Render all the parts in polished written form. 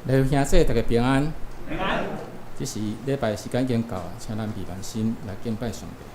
來兄弟，大家平安。平安。這時禮拜時間已經到啊，請咱閉目心來敬拜上帝。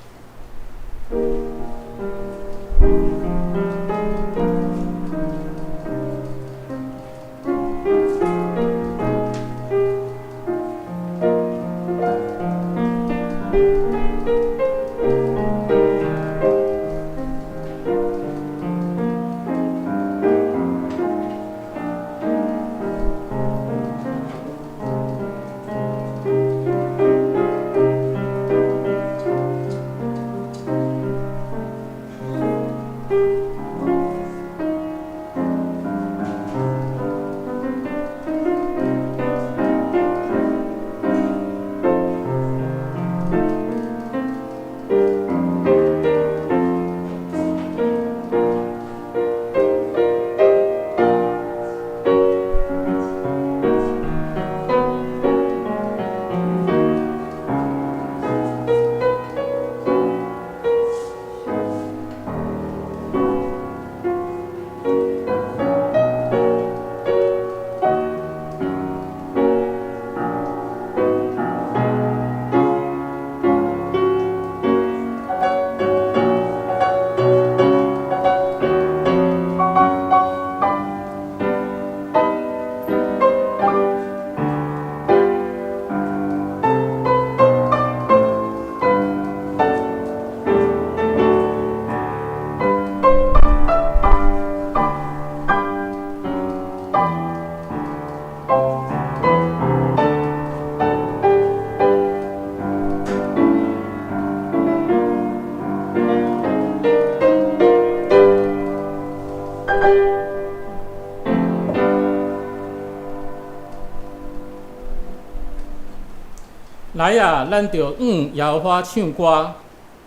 來啊！咱著向耶和華唱歌，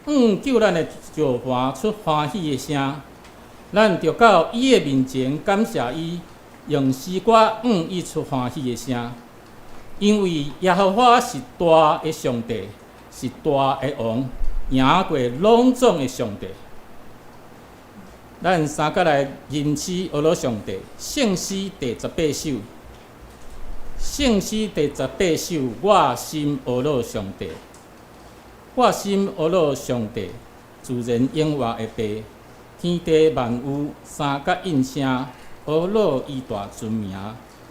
向救咱的石磐出歡喜的聲。咱著到伊的面前感謝伊，用詩歌向伊出歡喜的聲。因為耶和華是大的上帝，是大的王，贏過攏總的上帝。咱三佮來吟詩呵咾上帝，聖詩第18首。聖詩第十八首，我心呵咾上帝，我心呵咾上帝，自然永活的父，天地萬有三佮應聲，呵咾伊大尊名，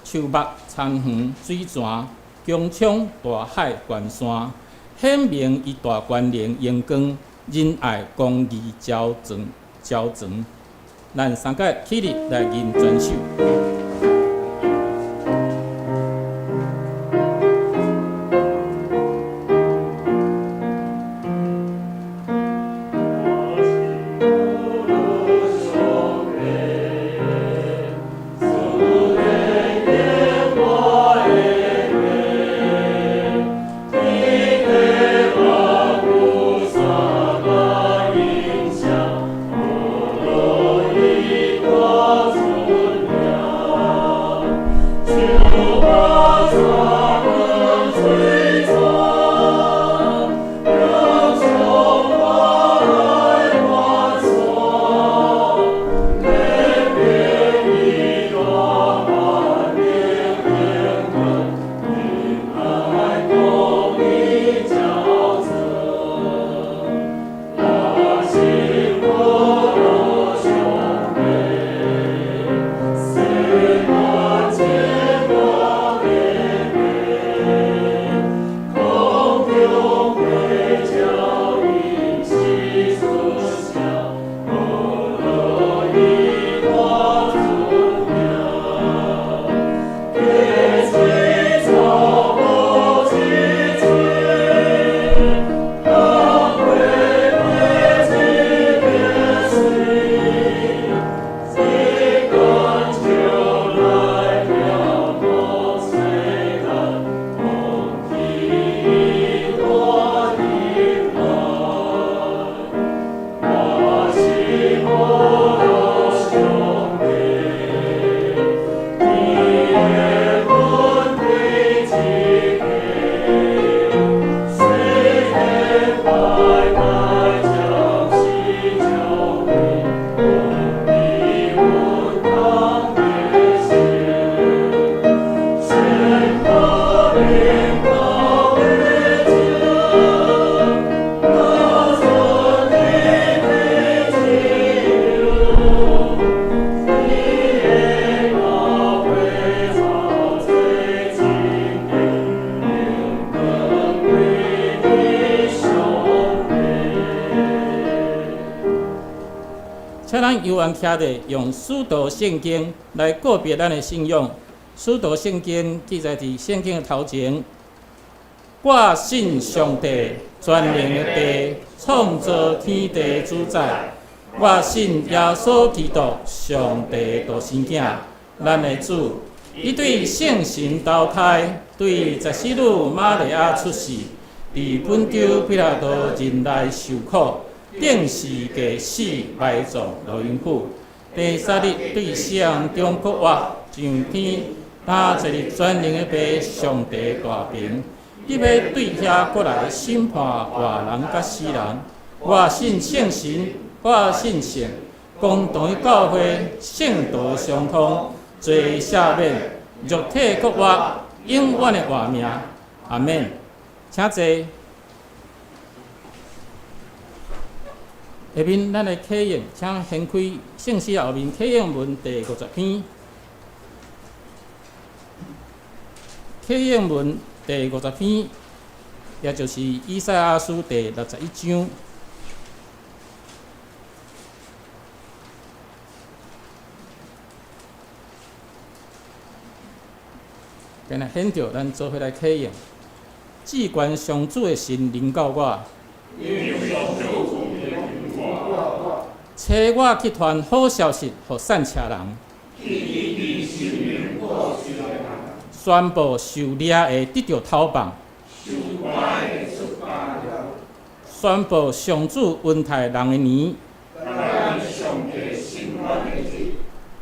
樹木、田園、水泉、穹蒼、大海、群山，顯明伊大權能榮光，仁愛、公義昭彰昭彰。咱三個起立來吟全首。我請咱猶原徛咧，用使徒聖經來告別咱的信仰。使徒聖經記載佇聖經的頭前。我信上帝，全能的父，創造天地主宰。我信耶穌基督，上帝獨生囝，咱的主。伊對聖神投胎，對十四女瑪利亞出世，佇本丟彼拉多忍耐受苦，釘十架死埋葬落陰府。第三日對死人中復活，上天，他坐佇全能的父上帝大爿，伊欲對遐閣來審判活人佮死人。我信聖神，我信聖公同的教會，聖徒相通，罪赦免，肉體復活，永遠的活命。阿們。請坐。下面咱來啟用，請掀開聖詩後面啟應文第五十篇。啟應文第五十篇，也就是以賽亞書第61章。今日顯著，咱做伙來啟用。至懸上主的神臨到我，差我去傳好消息予散赤人，宣布受掠的得著逃放，宣布上主恩待人的年，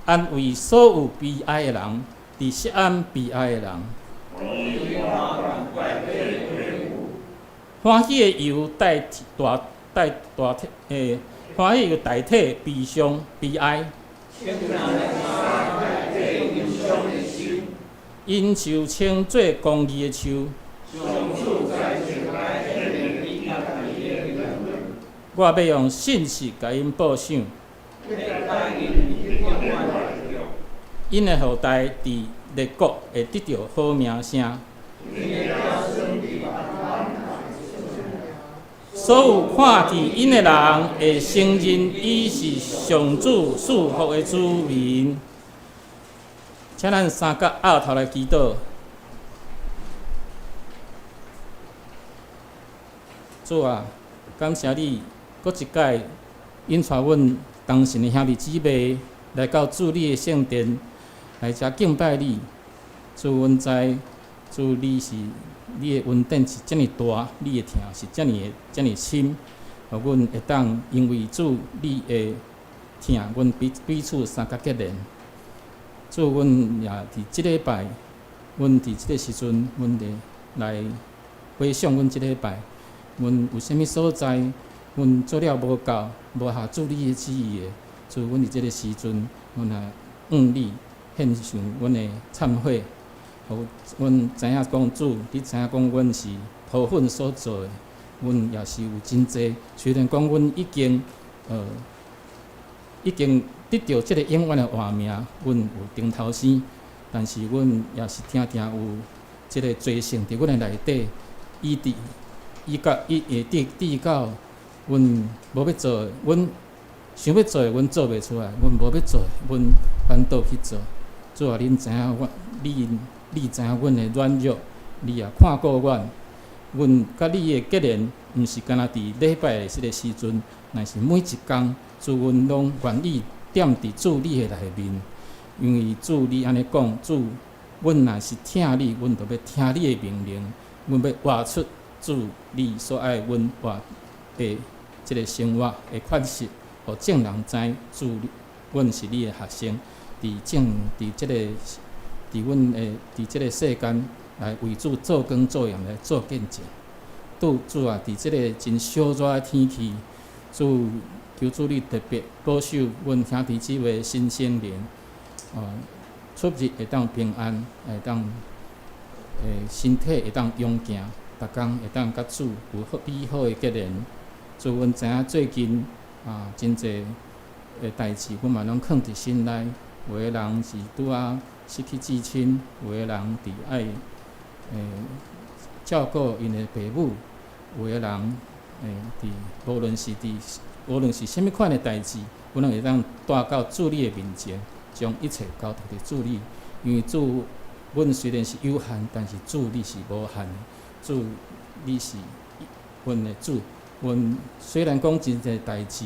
安慰所有悲哀的人，佇錫安悲哀的人。歡喜的油代替大代大替欸，歡喜油代替悲傷悲哀。𪜶樹稱做公義的樹。我欲用信實共𪜶報賞。𪜶的後代佇列國會得著好名聲。所有看見𪜶的人會承認伊是上主賜福的子民。請咱三角僫頭來祈禱。主啊，感謝你，閣一擺引帶阮同神的兄弟姊妹來到主你的聖殿來遮敬拜你。主，阮知，主你是你的恩典是遮爾大，你的疼是遮爾的遮爾深，予阮會當因為主你的疼，阮彼彼此相佮結連。主，阮也佇這禮拜，阮佇這个時陣，阮會來回想阮這禮拜，阮有啥物所在，阮做了無夠，無合主你的旨意的。主，阮佇這个時陣，阮也向你獻上阮的懺悔，予阮知影講主，你知影講阮是塗粉所做的，阮也是有真濟。雖然講阮已經得著這个永遠的活命，阮有頂頭生，但是阮也是定定有這个罪性佇阮的內底，以致以到以會致致到阮無欲做的，阮想欲做的，阮做袂出來；阮無欲做的，阮反倒去做。主啊，恁知影我，你知影阮的軟弱，你也看顧阮。阮佮你的結連，毋是干焦佇禮拜的這个時陣，乃是每一工，主阮攏願意踮佇主你的內面，因為主你按呢講，主，阮若是疼你，阮就欲聽你的命令，阮欲活出主你所愛阮活的這个生活的款式，予眾人知主，阮是你的學生，佇眾佇這个佇阮的佇這个世間來為主做光做鹽來做見證。拄主啊，佇這个真燒熱的天氣，主求主你特別保守阮兄弟姊妹身心靈，出入會當平安，會當身體會當勇健，逐工會當佮主有好美好的結連。主，阮知影最近啊，真濟的代誌，阮嘛攏囥佇心內。有的人是拄仔失去至親，有的人佇愛照顧𪜶的爸母，有的人佇無論是佇無論是啥物款的代誌，阮攏會當帶到主你的面前，將一切交託佇主你。因為主，阮雖然是有限，但是主你是無限的。主，你是阮的主。阮雖然講真濟代誌，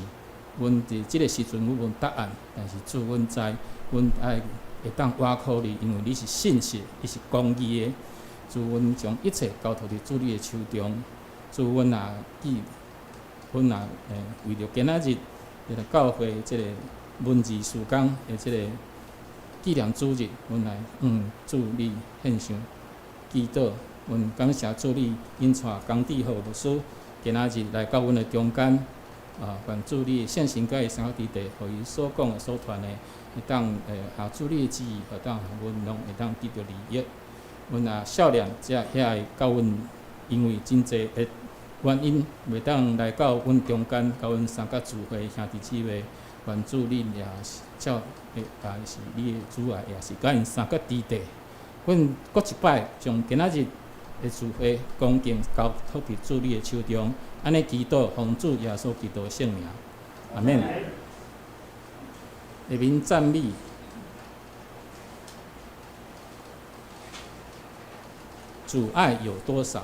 阮佇這个時陣阮無答案，但是主，阮知，阮愛會當倚靠你，因為你是信實，你是公義的。主，阮將一切交託佇主你的手中。主，阮若記，阮若為著今仔日這个教會這个文字事工的這个紀念主日，阮來向主你獻上祈禱。阮感謝主你引帶江志浩牧師今仔日來到阮的中間，啊，願主你聖神佮伊相佮佇地，予伊所講的、所傳的，會當合主你的旨意，會當予阮攏會當得著利益。阮也少年遮遐個佮阮，因為真濟的原因，袂當來到阮中間，佮阮相佮聚會兄弟姊妹，願主你也是照的，也是你的慈愛，也是佮𪜶相佮佇地。阮閣一擺將今仔日的聚會恭敬交託佇主你的手中，按呢祈禱，奉主耶穌基督聖名，阿們。下面讚美。主愛有多少？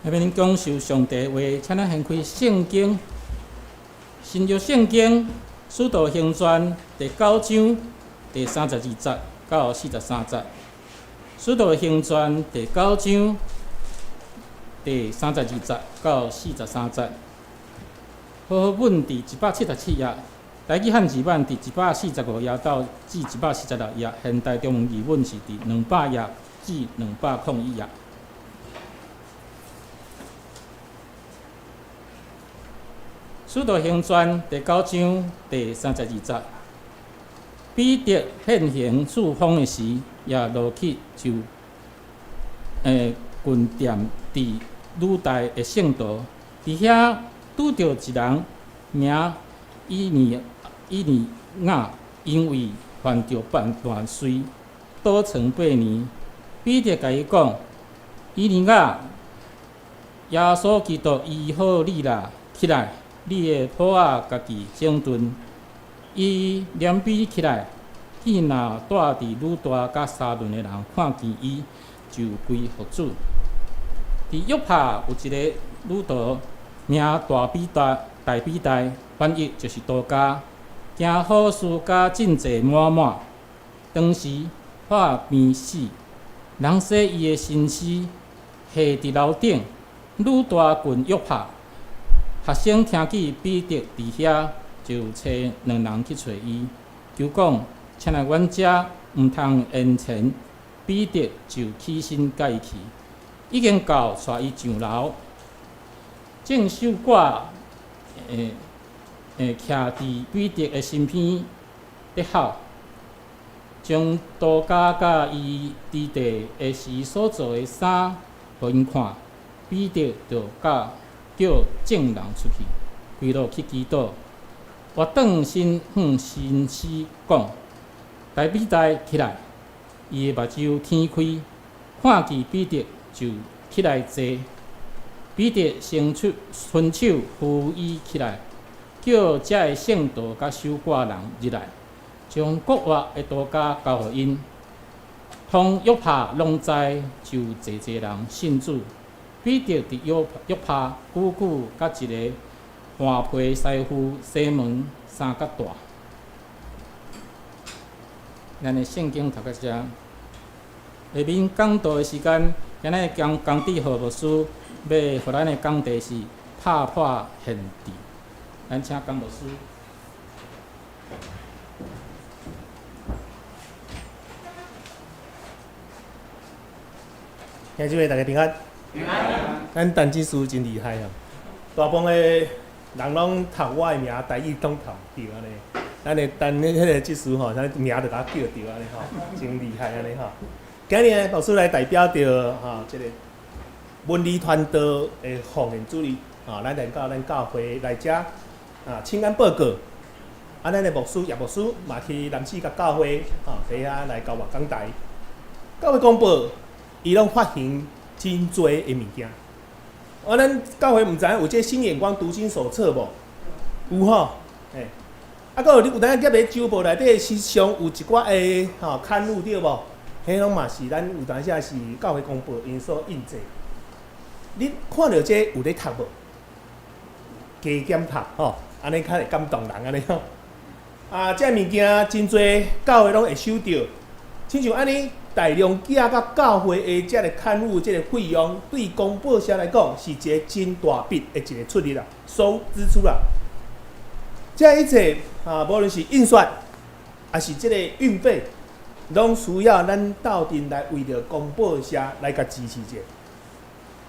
下面講授上帝話，請咱掀開聖經，新約聖經使徒行傳第九章第三十二節到四十三節。使徒行傳第九章第三十二節到四十三節。和合本佇一百七十七頁，台語漢字版佇一百四十五頁到至一百四十六頁，現代中文譯本是佇兩百頁至兩百空一頁。使徒行傳第九章第三十二節，彼得遍行四方的時，也落去就近店佇呂大的聖徒，佇遐拄著一人名以尼以尼雅，因為犯著斷斷水，倒床八年。彼得共伊講：以尼雅，耶穌基督醫好你啦，起來！你的鋪仔家己整頓。伊連彼起來，見若住佇呂大佮沙崙的人看見伊，就歸予主。佇約帕有一个女徒，名大比大，大比大，翻譯就是多加，行好事佮真濟滿滿。當時破病死，人洗伊的身屍，下佇樓頂。呂大近約帕。學生聽見彼得佇遐，就差兩人去揣伊，求講：請來阮遮，毋通延遲。彼得就起身佮伊去，已經到，帶伊上樓，眾守掛徛佇彼得的身邊咧吼，將多加佮伊佇地的時所做的衫予𪜶看，彼得就佮叫眾人出去，規路去祈禱，倚轉身向身屍講：大比大起來！伊的目睭天開，看見彼得就起來坐。彼得伸出伸手扶伊起來，叫遮的聖徒佮守掛人入來，將復活的多加交予𪜶。通約帕攏知，就濟濟人信主。彼得佇約約帕久久佮一个換皮師傅西門相佮蹛。咱的聖經讀到遮，下面講道的時間，今仔日江江志豪牧師欲予咱的講題是拍破限制。咱請江牧師。兄姊妹大家平安。咱陳執事真厲害哦！大部分的人攏讀我的名，台語攏讀毋著按呢。咱的陳彼个執事吼，咱名就共叫著按呢吼，真厲害按呢吼。今日呢，牧師來代表著吼，這个文理傳道的奉獻主任，吼，咱來到咱教會來遮啊，請安報告。啊，咱的牧師葉牧師嘛去南勢角教會，吼，佇遐來交換講台。教會公報，伊攏發行真濟的物件。啊，咱教會毋知影有這新眼光讀經手冊無？有吼，嘿。啊，閣有你有當衲佇週報內底時常有一寡的吼刊物對無？彼攏嘛是咱有當時是教會公報𪜶所印製。你看著這有咧讀無？加減讀吼，按呢較會感動人按呢吼。啊，這物件真濟教會攏會收著，親像按呢大量寄到教會的這个刊物，這个費用，對公報社來講是一个真大筆的一个出入啦，收支出啦。這一切啊，無論是印刷，抑是這个運費，攏需要咱鬥陣來為著公報社來共支持者。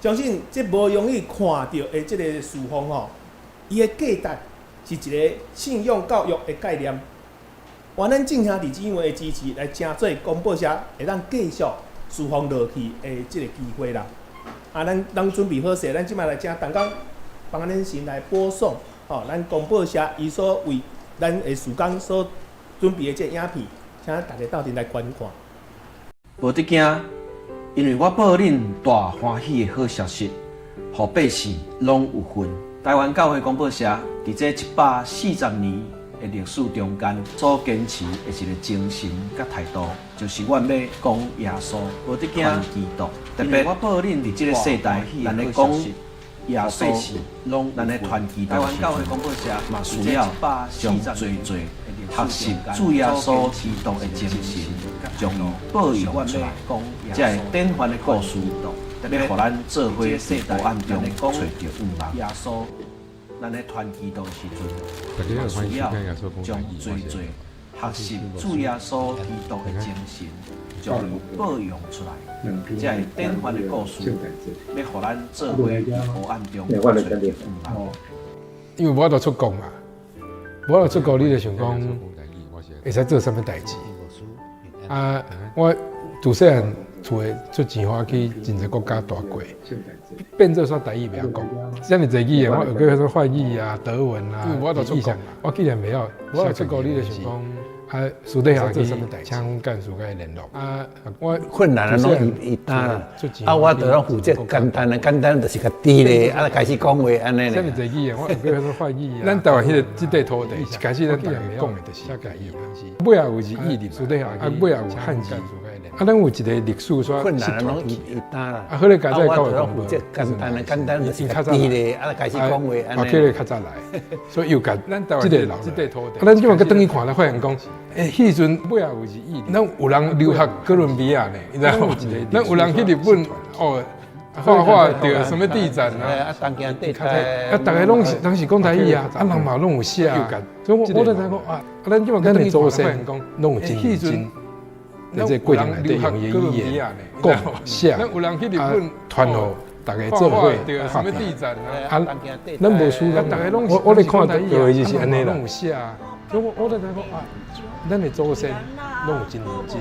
相信這無容易看著的這个事奉吼，伊的價值是一個信仰教育的概念。願咱眾兄弟姊妹的支持，來成做公報社會當繼續事奉落去的這个機會啦。啊，咱攏準備好勢，咱這擺來請同工幫咱先來播送，吼，咱公報社伊所為咱的事工所準備的這个影片，請大家鬥陣來觀看。無得驚，因為我報恁大歡喜的好消息，予百姓攏有份。台灣教會公報社佇這一百四十年的歷史中間所堅持的一個精神佮態度，就是阮欲講耶穌，無得驚基督。特別我報恁佇這个世代，咱咧講耶穌，咱咧傳基督時陣，嘛需要將濟濟學習主耶穌基督的精神，將伊報揚出來。這个典範的故事，欲予咱做伙佇黑暗中揣著盼望。耶穌，咱咧傳基督的時陣，嘛需要將濟濟學習主耶穌基督的精神，將伊報揚出來。這个典範的故事，欲予咱做伙佇黑暗中揣著盼望。因為無法度出國嘛，無法度出國，你就想講會使做啥物代誌？啊，我自細漢厝的出錢予我去真濟國家蹛過，變做煞台語袂曉講，遮爾濟語言，我學過啥法語啊、德文啊，無法度出國，我竟然袂曉。無法度出國，你就想講啊，私底下去請阮幹事共伊聯絡啊，我困難啊，攏伊伊擔啦，啊，我就攏負責簡單的，簡單就是較低咧，啊，開始講話按呢。遮爾濟語言，我學過啥法語啊。咱台灣彼個這塊土地，一開始咱逐家講的就是台語，尾仔有是義理，私底下啊，尾仔有漢字。啊，咱有一個歷史煞困難啊，攏伊伊擔啦。啊，好咧，家再我就攏負責簡單的，簡單就是較低咧，啊，開始講話按呢。啊，叫你較早來，所以又共咱台灣這個老，啊，咱這馬閣轉去看，來發現講，欸，彼時陣尾仔有是義理，咱有人留學哥倫比亞呢，你知無？咱有人去日本哦，畫畫著啥物地展啊？啊，東京地啊，逐家攏是攏是講台語啊，啊，人嘛攏有寫啊。所以我我就知影講啊，啊，咱這馬閣轉去看，發現講，攏有真認真。佇這個過程內底用伊的語言講寫，啊，傳予逐家做伙拍拼。啊，咱無輸人，我我咧看到的就是按呢啦。所以我我就知影講啊，咱的祖先攏有真認真，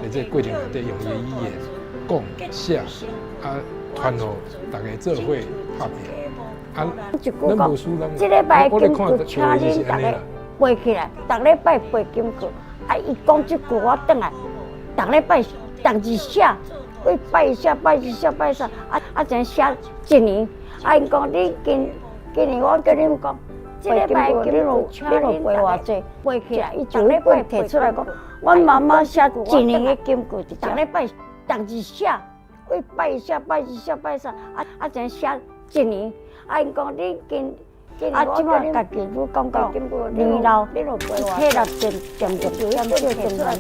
佇這個過程內底用伊的語言講寫，啊，傳予逐家做伙拍拼。啊，咱無輸人，我咧看到的就是按呢啦。背起來，逐禮拜背金句。啊！伊講這句我轉來，逐禮拜逐日寫，幾拜寫拜四寫拜三，啊啊，怎寫一年？啊！𪜶講你今今年我叫恁講，這禮拜金句你有背偌濟？背起來，伊就禮拜提出來講，阮媽媽寫一年的金句，逐禮拜逐日寫，幾拜寫拜四寫拜三，啊啊，怎寫一年？啊！𪜶講你今啊！這馬家己愈感覺年老，體力漸漸漸減少，漸來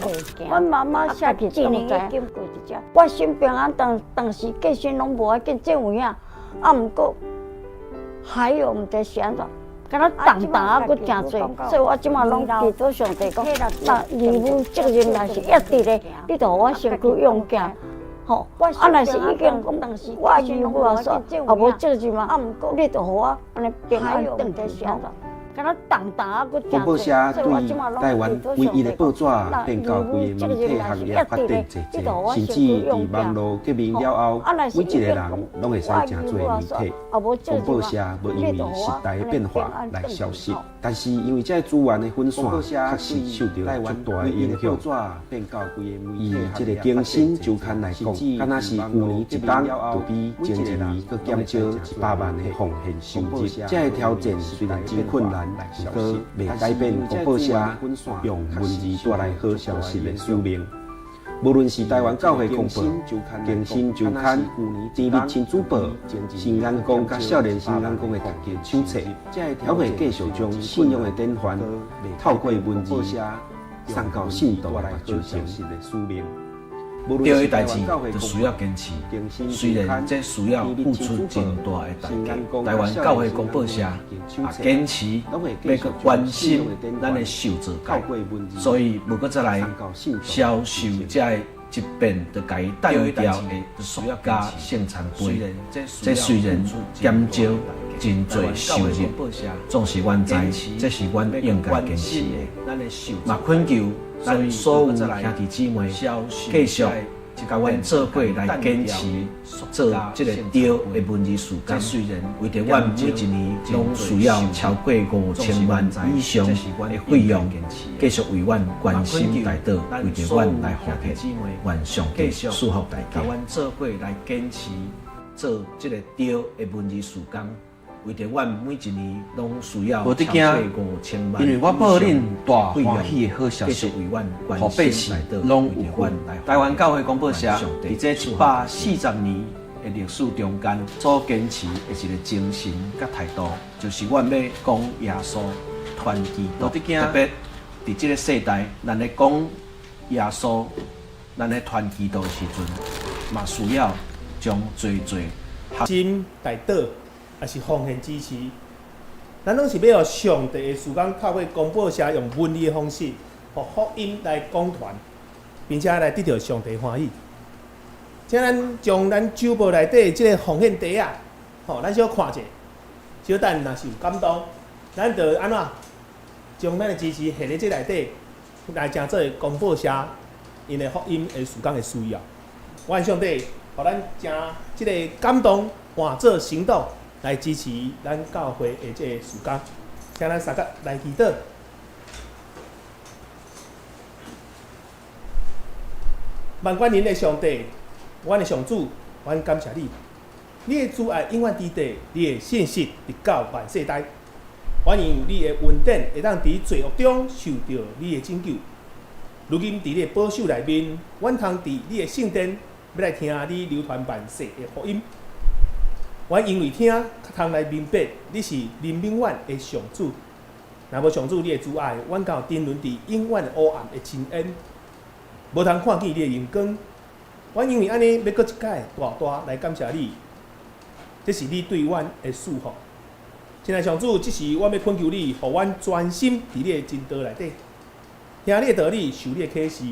阮媽媽寫一年的金句佇遮，我心平安，當當時過身攏無要緊，這有影。啊，毋過還有毋知是按怎，敢若重擔啊，閣誠濟，所以我這馬攏祈禱上帝講，若義務責任若是一直咧，你就予我身軀勇健。吼，啊，若是已經講我義務啊，煞也無責任啊，你就予我按呢平安轉去吼。公報社對台灣唯一的報紙變到規个媒體行業發展濟濟，甚至佇網路革命了後，每一个人攏會使成做媒體。公報社無因為時代的變化來消失，但是因為這个資源的分散，確實受著足大的影響。以這个更新週刊來講，敢若是舊年一冬就比前一年閣減少100萬的奉獻收入。這个挑戰雖然真困難，毋過袂改變公報社用文字帶來好消息的使命。無論是台灣教會公報、更新週刊、甜蜜親子報、新眼光佮少年新眼光的讀經手冊，攏會繼續將信仰的典範透過文字送到信徒的目睭前。對的代誌就需要堅持，雖然這需要付出真大的代價。台灣教會公報社也堅持欲閣關心咱的受造界，所以無閣再來銷售這个一遍就共伊擲掉的塑膠聖餐杯。這雖然減少真濟收入，總是阮知這是阮應該堅持的。嘛懇求咱所有兄弟姊妹繼續共阮做伙來堅持做這个對的文字事工，為著阮每一年攏需要超過5000萬以上的費用，繼續為阮關心代禱，為著阮來奉獻，願上帝賜福大家。阮做伙來堅持做這个對的文字事工，為著阮每一年攏需要無得超過驚， 5000萬因為我報恁大歡喜的好消繼息續為阮，予百姓關心來到，攏為有份著阮來。台灣教會廣播社願上帝佇這140年的歷史中間，所堅持的一個精神佮態度，就是阮欲講耶穌傳基督。特別佇這個世代，咱咧講耶穌，咱咧傳基督的時陣，嘛需要將濟濟心代禱，抑是奉獻支持，咱攏是欲予上帝的事工透過公報社用文字的方式，予福音來廣傳，並且來得著上帝歡喜。請咱將咱周報內底這个奉獻袋仔，吼，咱小看者，小等若是有感動，咱就按怎將咱的支持獻佇這內底，來成做公報社𪜶的福音的事工的需要。願上帝，予咱誠這个感動，換做行動來支持咱教會的這個事工。請咱三甲來祈禱。萬軍之上帝，阮的上主，阮感謝你。你的慈愛永遠佇地，你的信實直到萬世代。阮用你的恩典，會當佇罪惡中受著你的拯救。如今佇你的保守內面，阮通佇你的聖殿，欲來聽你流傳萬世的福音。阮因為聽，較通來明白你是憐憫阮的上主。若無上主你的慈愛，阮敢有沉淪佇永遠烏暗的深淵，無通看見你的榮光。阮因為按呢，欲閣一擺大大來感謝你，這是你對阮的賜福。親愛上主，這時我欲懇求你，予阮專心佇你的真道內底，聽你的道理，受你的啟示，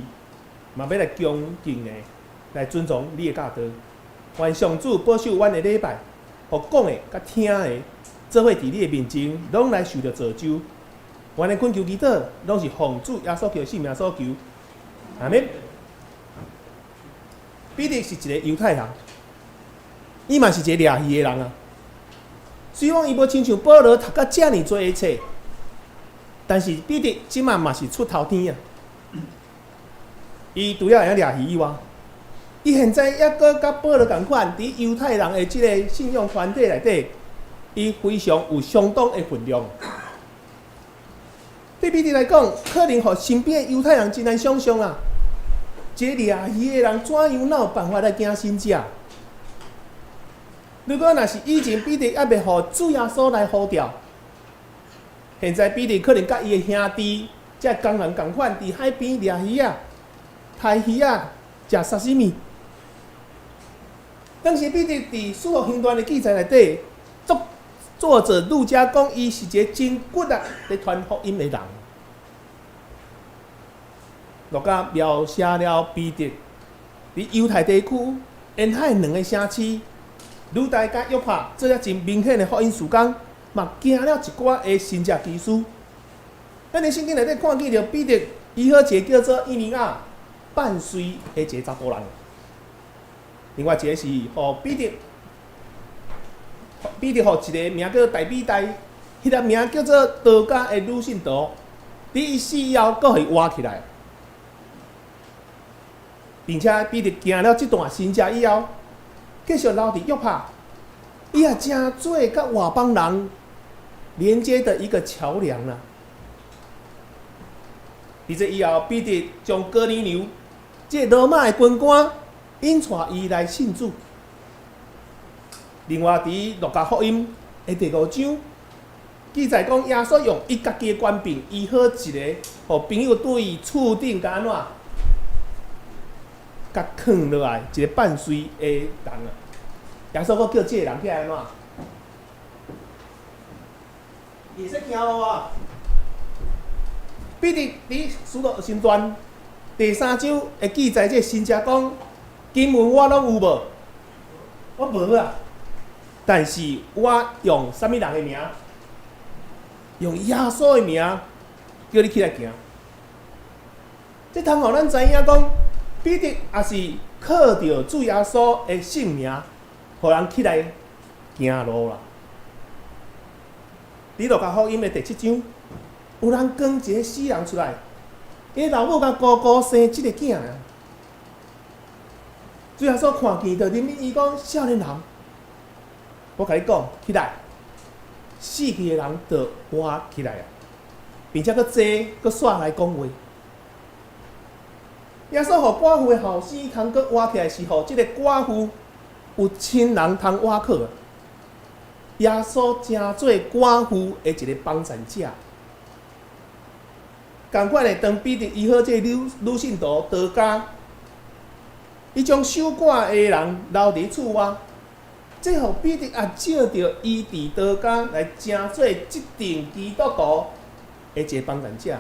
嘛欲來恭敬的來遵從你的教導。願上主保守阮的禮拜，予講的佮聽的，做伙佇你的面前，攏來受著造就。阮的懇求祈禱，攏是奉主耶穌基督聖名所求。阿們。彼得是一個猶太人，伊嘛是一個掠魚的人啊。雖然伊無親像保羅讀甲遮爾濟的冊，但是彼得這馬嘛是出頭天啊。伊除了會曉掠魚以外，伊現在猶閣佮保羅仝款，佇猶太人的這个信仰團體內底，伊非常有相當的分量。對彼得來講，可能予身邊的猶太人真難想像啊！一个掠魚的人，怎樣哪有辦法來行神跡？如果若是以前彼得猶未予主耶穌來呼召，現在彼得可能佮伊的兄弟，這工人仝款，佇海邊掠魚仔、刣魚仔、食沙西米。當時彼得佇使徒行傳的記載內底，作者路加講，伊是一個真骨力佇傳福音的人。路加描寫了彼得佇猶太地區沿海兩个城市，呂大佮約帕做了真明顯的福音事工，嘛行了一寡的神跡奇事。咱佇聖經內底看見著彼得醫好一個叫做以尼亞半隨的一個查埔人。另外一個是予彼得，彼得予一个名叫大比大，彼个名叫做多加的女信徒，佇伊死以後，閣予伊活起來。並且彼得行了這段神跡以後，繼續留佇約帕，伊也成做佮外邦人連接的一個橋梁啦。佇這以後，彼得將哥尼流這個羅馬的軍官引帶伊來信主。另外，佇路加福音的第五章記載講，耶穌用伊家己的權柄醫好一個，予朋友對厝頂共按怎？共囥落來一個半隨的人啊！耶穌閣叫這個人起來按怎？伊會使行路啊！彼得佇使徒行傳第三章會記載，這個神跡講經文我攏有無？我無啊！但是我用啥物人的名？用耶穌的名，叫你起來行。這通予咱知影講，彼得也是靠著主耶穌的聖名，予人起來行路啦。佇路加福音的第七章，有人扛一个死人出來，伊老母佮姑姑生這个囝啊。主耶穌看見就憐憫伊講：少年人，我共你講，起來。死去的人就活起來啊，並且閣坐閣煞來講話。耶穌予寡婦的後生通閣活起來，是予這個寡婦有親人通倚靠。耶穌成做寡婦的一個幫贊者。仝款的，當彼得醫好這個女信徒多加，伊將守寡的人留佇厝外，這予彼得也借著醫治多加來成做這陣基督徒的一個幫贊者。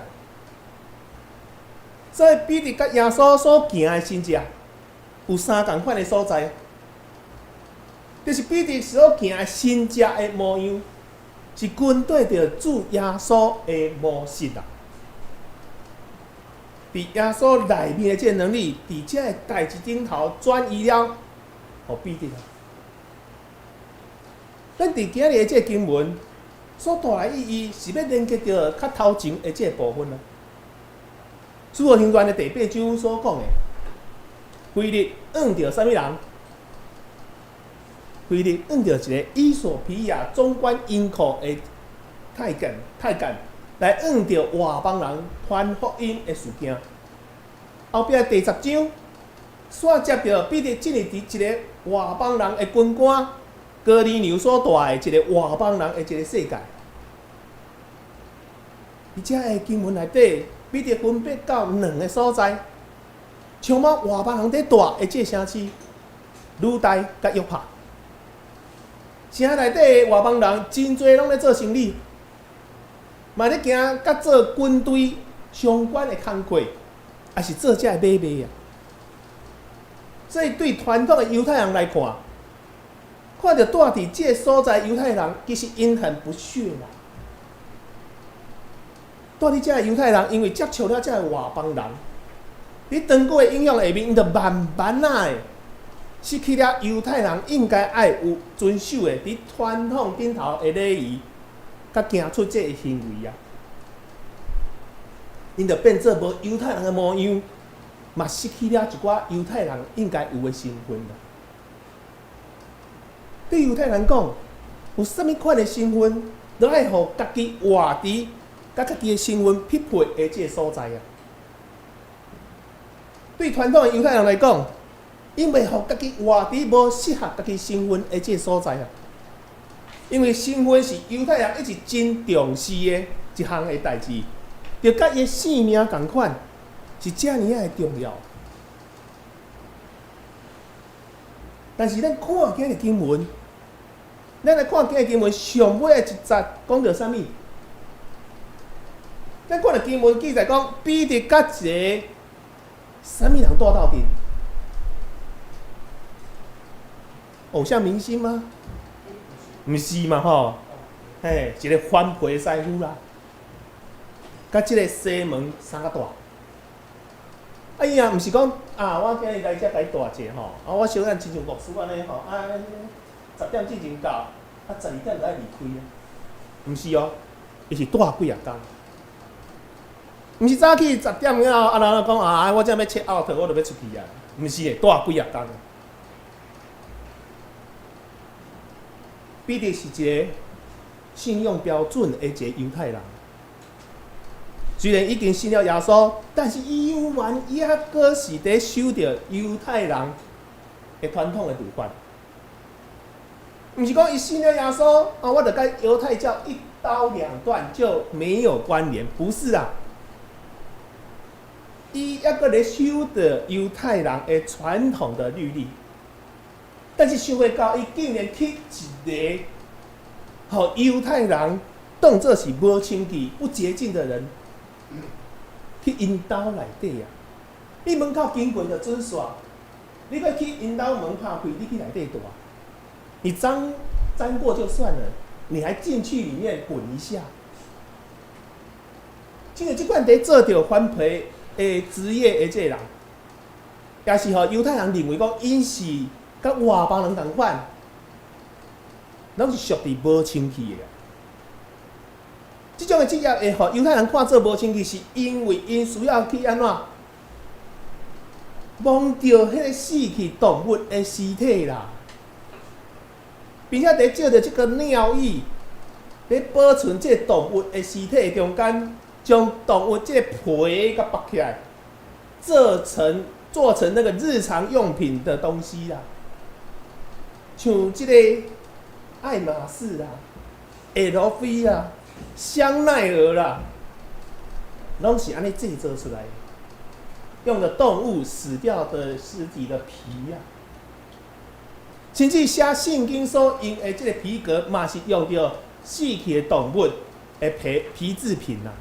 所以彼得佮耶穌所行的神跡有三仝款的所在，就是彼得所行的神跡的模樣，是跟綴著主耶穌的模式啦。佇耶穌內面的這個能力，佇這个代誌頂頭轉移了，予彼得。咱佇今日的這個經文所帶來意義，是欲連結著較頭前的這個部分啊。使徒行傳的第八章所講的，腓力遇著啥物人？腓力遇著一个伊索比亞總管銀庫的太監，太監來遇著外邦人傳福音的事件。後壁第十章，煞接著彼得進入佇一个外邦人的軍官哥尼流所帶的一个外邦人的一个世界。佇遮个經文內底，彼得分別到兩个所在，充滿外邦人佇住的這个城市，呂大佮約帕。城內底的外邦人真濟攏咧做生理，嘛咧行佮做軍隊相關的工課，也是做這个買賣啊。所以對傳統的猶太人來看，看著住佇這個所在猶太人，其實𪜶很不屑啦。住佇遮个猶太人，因為接觸了遮个外邦人，佇長久的影響下面，𪜶就慢慢仔的失去了猶太人應該愛有遵守的佇傳統頂頭的禮儀，佮行出這个行為啊。𪜶就變做無猶太人的模樣，嘛失去了一寡猶太人應該有的身份啦。對猶太人講，有啥物款的身份，都愛予家己活佇佮家己的身份匹配的這个所在啊。對傳統的猶太人來講，𪜶袂予家己活佇無適合家己身份的這个所在啊。因為身份是猶太人一直真重視的一項的代誌，就佮伊的性命仝款，是遮爾仔的重要。但是咱看今日經文，咱來看今日經文上尾的一節講著啥物？咱看著經文記載講，彼得佮一个啥物人蹛鬥陣？偶像明星嗎？毋是嘛吼，嘿，一个番婆師傅啦，佮這个西門相佮蹛。啊，伊也毋是講啊，我今日來遮共伊蹛者吼，啊，我小可親像牧師按呢吼，啊，10點之前到，啊，12點就愛離開啊。毋是哦，伊是蹛幾仔工。毋是早起10點了後，啊，人講啊，我這欲 check out，我就欲出去啊。毋是的，蹛幾仔工。彼得是一个信用標準的一个猶太人，雖然已經信了耶穌，但是伊猶原伊猶閣是佇守著猶太人的傳統的律法。毋是講伊信了耶穌，啊，我就佮猶太教一刀兩斷就沒有關聯，不是啊。伊猶閣咧守著猶太人的傳統的律例。但是想袂到，伊竟然去一个，予猶太人當做是無清氣、不潔淨的人，去𪜶兜內底啊！你門口經過就準煞，你閣去𪜶兜門拍開，你去內底蹛，你髒沾過就算了，你還進去裡面滾一下。這個這款佇做著番婆的職業的這个人，也是予猶太人認為講𪜶是佮外邦人仝款，攏是屬佇無清氣的。這種的職業會予猶太人看做無清氣，是因為𪜶需要去按怎摸著彼个死去動物的屍體啦，並且佇藉著這個尿液佇保存這个動物的屍體中間，將動物這个皮共剝起來，做成那個日常用品的東西啦，像這個愛馬仕啦、LV 啦、香奈兒啦，攏是按呢製作出來的，用的動物死掉的屍體的皮呀。甚至寫聖經所用的這個皮革，嘛是用著死去的動物的皮製品啦。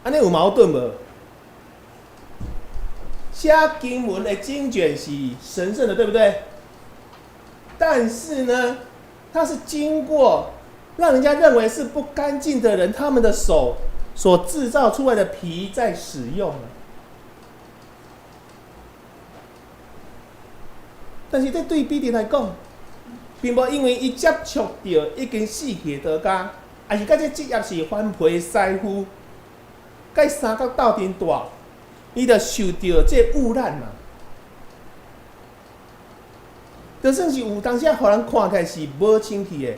按呢有矛盾無？寫經文的經卷是神聖的，對不對？但是呢，它是經過讓人家認為是不乾淨的人，他們的手所製造出來的皮在使用。但是這對彼得來講，並無因為伊接觸著已經死去的道家，抑是佮這職業是番皮師傅，佮相共鬥陣蹛，伊就受著這污染嘛。就算是有當時予人看起來是無清氣的，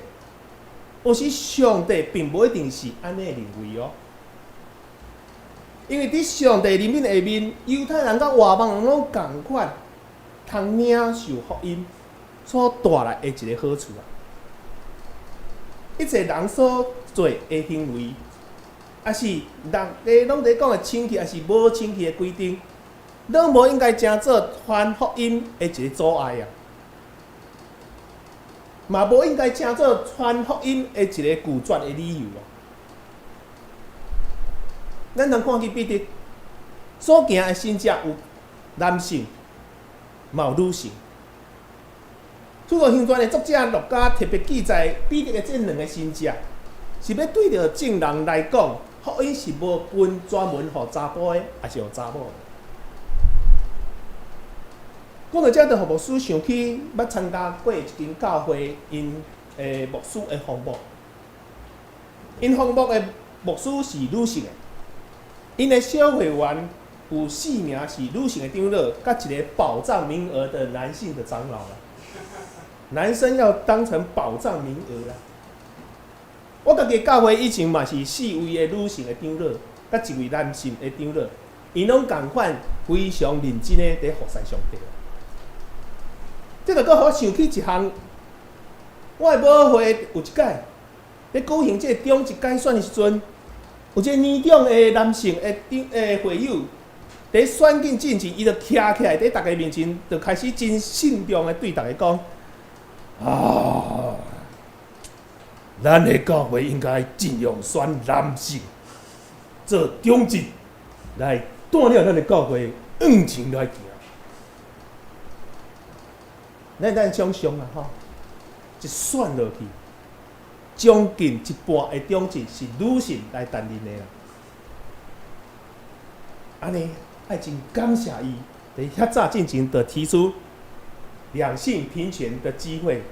有時上帝並無一定是按呢認為哦。因為佇上帝人民下面，猶太人佮外邦人攏仝款，通領受福音所帶來的一個好處啊。一切人所做的行為，抑是人家攏佇講的清氣，抑是無清氣的規定，攏無應該成做傳福音的一個阻礙啊！嘛無應該成做傳福音的一個拒絕的理由啊！咱通看見彼得所行的神跡有男性，嘛有女性。使徒行傳的作者路加特別記載彼得的這兩個神跡，是欲對著眾人來講，福音是無分專門予查埔的，抑是予查某的。講到這，就予牧師想起捌參加過一間教會，𪜶的牧師的訪牧。𪜶訪牧的牧師是女性的，𪜶的小會員有四名是女性的長老，佮一個保障名額的男性的長老啦。男生要當成保障名額啦。我家己教會以前嘛是四位的女性的長老，佮一位男性的長老，𪜶攏仝款非常認真的佇服侍上帝。這就閣予我想起一項，我的母會有一擺佇舉行這個長執改選的時陣，有一個年長的男性的長的會友，佇選舉進前，伊就徛起來佇大家面前，就開始真慎重的對大家講：啊，咱的教會應該盡量選男性做長執，來帶領咱的教會向前來行。咱會當想像啊，吼，一選落去，將近一半的長執是女性來擔任的啦。按呢，愛真感謝伊，佇遐早進前就提出兩性平權的機會，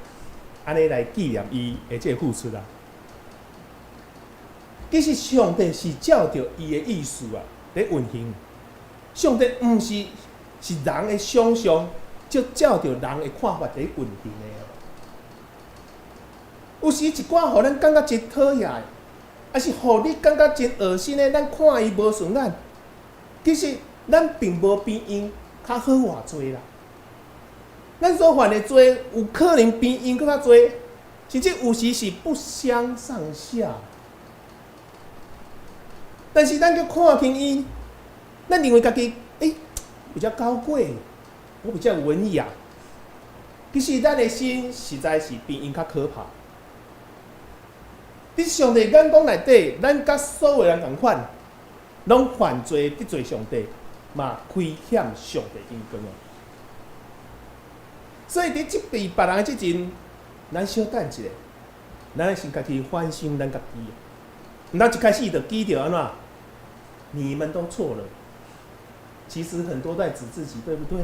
按呢來紀念伊的這個付出啊。其實上帝是照著伊的意思啊，佇運行。上帝毋是是人的想像。就照著人的看法佇運行的。有時一寡予咱感覺真討厭的，抑是予你感覺真惡心的，咱看伊無順眼，其實咱並無比𪜶較好偌濟啦。咱所犯的罪有可能比𪜶閣較濟，甚至有時是不相上下。但是咱閣看輕伊，咱認為家己比較高貴。我比較文雅，其實咱的心實在是比𪜶較可怕。佇上帝眼光內底，咱佮所有人仝款，攏犯罪得罪上帝，嘛虧欠上帝榮光啊。所以佇責備別人之前，咱小等一下，咱先家己反省咱家己。毋通一開始就記著按怎？你們都錯了。其實很多在指自己，對不對？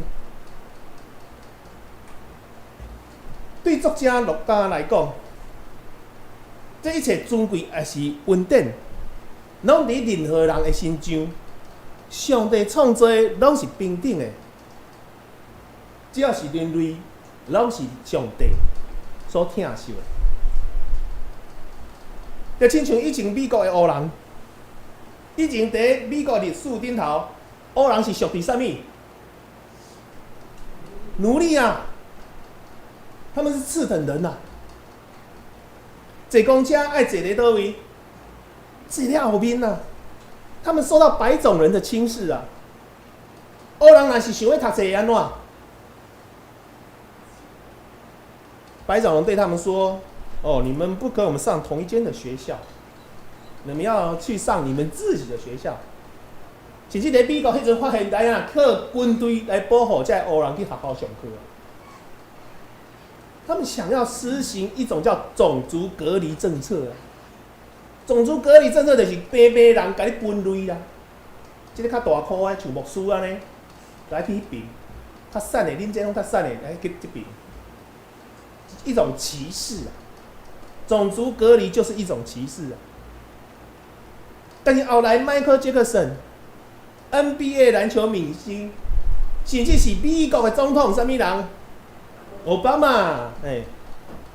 對作者路加來講，這一切尊貴抑是恩典，攏佇任何人的身上。上帝創造的攏是平等的，只要是人類，攏是上帝所疼惜的。就親像以前美國的黑人，以前佇美國歷史頂頭，黑人是屬佇啥物？奴隸啊！他們是次等人啊！坐公車愛坐佇佗位？坐佇後面啊！他們受到白種人的輕視啊！黑人若是想欲讀冊會按怎？白種人對他們說：“哦，你們不跟我們上同一間的學校，你們要去上你們自己的學校。”甚至佇美國彼陣發現，來啊，靠軍隊來保護這个黑人去學校上課。他們想要實行一種叫種族隔離政策啊！種族隔離政策就是白白人共你分類啦。這个較大箍的，像牧師按呢，來去彼爿；較散的，恁這攏較散的，來去這爿。一種歧視啊！種族隔離就是一種歧視啊！但是後來，邁克傑克遜，NBA 籃球明星，甚至是美國的總統，啥物人？奧巴馬，欸，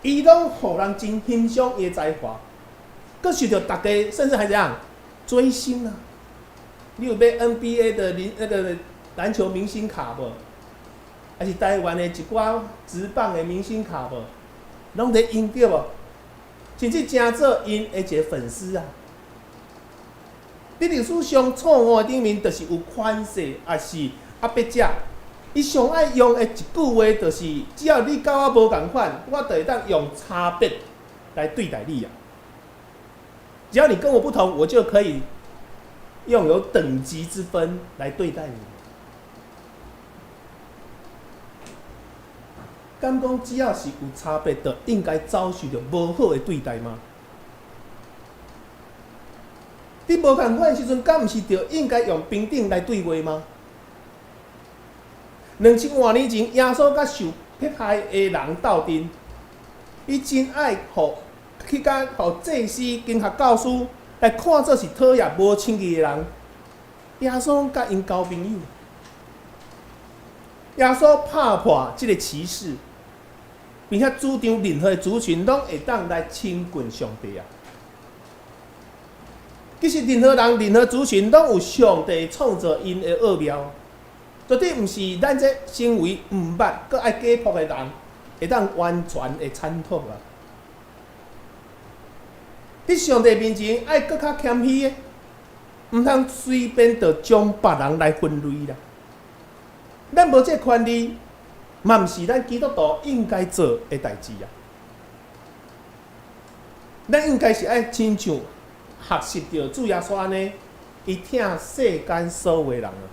伊攏予人真欣賞伊的才華，閣受著大家，甚至還怎樣追星啊？你有買 NBA 的那個籃球明星卡無？還是台灣的一寡職棒的明星卡無？攏佇用對無？甚至成做𪜶的一個粉絲啊！佇歷史上錯誤的頂面，就是有權勢，抑是壓迫者。伊上愛用的一句話，就是：只要你佮我無仝款，我就會當用差別來對待你啊！只要你跟我不同，我就可以用有等級之分來對待你。敢講只要是有差別，就應該遭受著無好的對待嗎？你無仝款的時陣，敢毋是就應該用平等來對話嗎？2000外年前，耶穌佮受迫害的人鬥陣，伊真愛予去共予祭司、經學教師來看做是討厭、無稱義的人。耶穌佮𪜶交朋友，耶穌拍破這个歧視，並且主張任何的族群攏會當來親近上帝啊！其實任何人、任何族群攏有上帝創造𪜶的奧妙。絕對毋是咱這身為毋捌、閣愛解剖的人，會當完全的參透啊！佇上帝面前愛閣較謙虛的，毋通隨便就將別人來分類啦。咱無這個權利，嘛毋是咱基督徒應該做的代誌啊！咱應該是愛親像學習著主耶穌按呢，伊疼世間所有的人啊！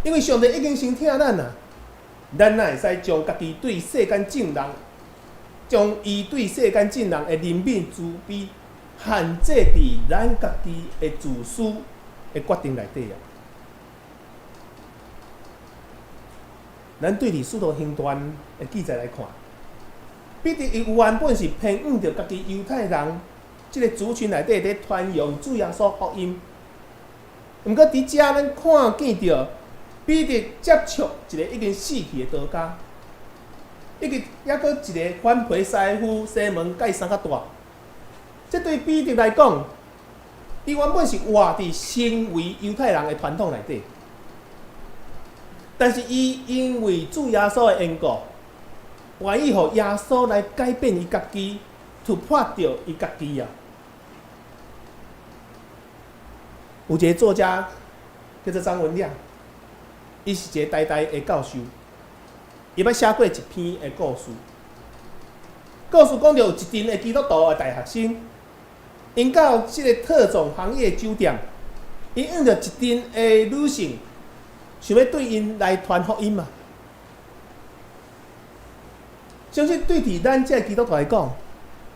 因為上帝已經先疼咱啊，咱哪會使將家己對世間眾人，將伊對世間眾人的憐憫慈悲限制佇咱家己的自私的決定內底啊？咱對佇使徒行傳的記載來看，彼得伊原本是偏向著家己猶太人這个族群內底佇傳揚主耶穌福音，毋過佇遮咱看見著。彼得接觸一個已經死去的道家，以及猶閣一個番皮師傅西門佮伊生較大。這對彼得來講，伊原本是活佇身為猶太人的傳統內底，但是伊因為主耶穌的緣故，願意予耶穌來改變伊家己，突破著伊家己啊。有一個作家叫做張文亮。伊是一個台大的教授，伊捌寫過一篇的故事。故事講著有一陣的基督徒的大學生，𪜶到這个特種行業酒店，𪜶遇著一陣的女性，想欲對𪜶來傳福音嘛。相信對佇咱這个基督徒來講，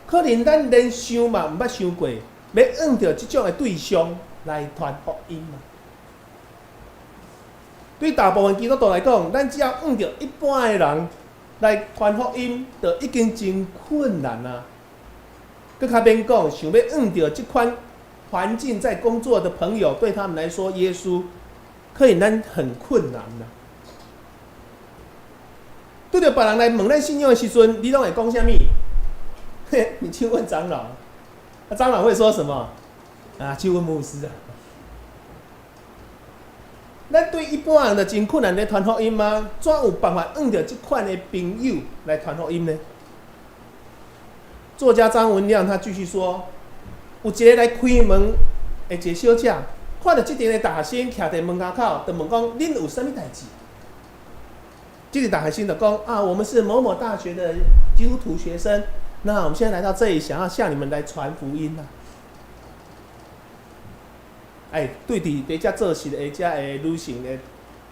可能咱連想嘛毋捌想過，欲遇著這種的對象來傳福音嘛。對大部分基督徒來講，咱只要遇著一般的人來傳福音，就已經真困難啊！閣較免講，想欲遇著這款環境在工作的朋友，對他們來說，耶穌可能咱很困難啊。拄著別人來問咱信仰的時陣，你攏會講啥物？嘿，你去问长老，那长老会说什么？啊，去问牧师啊。咱对一般人就真困难咧传福音吗？怎有办法遇著这款的朋友来传福音呢？作家张文亮他继续说，有一个来开门的一个小姐，看著这阵的大学生徛佇门跤口，就问讲：恁有啥物代志？这个大学生就讲：啊，我们是某某大学的基督徒学生，那我们现在来到这里，想要向你们来传福音啊。哎，对伫伫遮做事的遮的女性的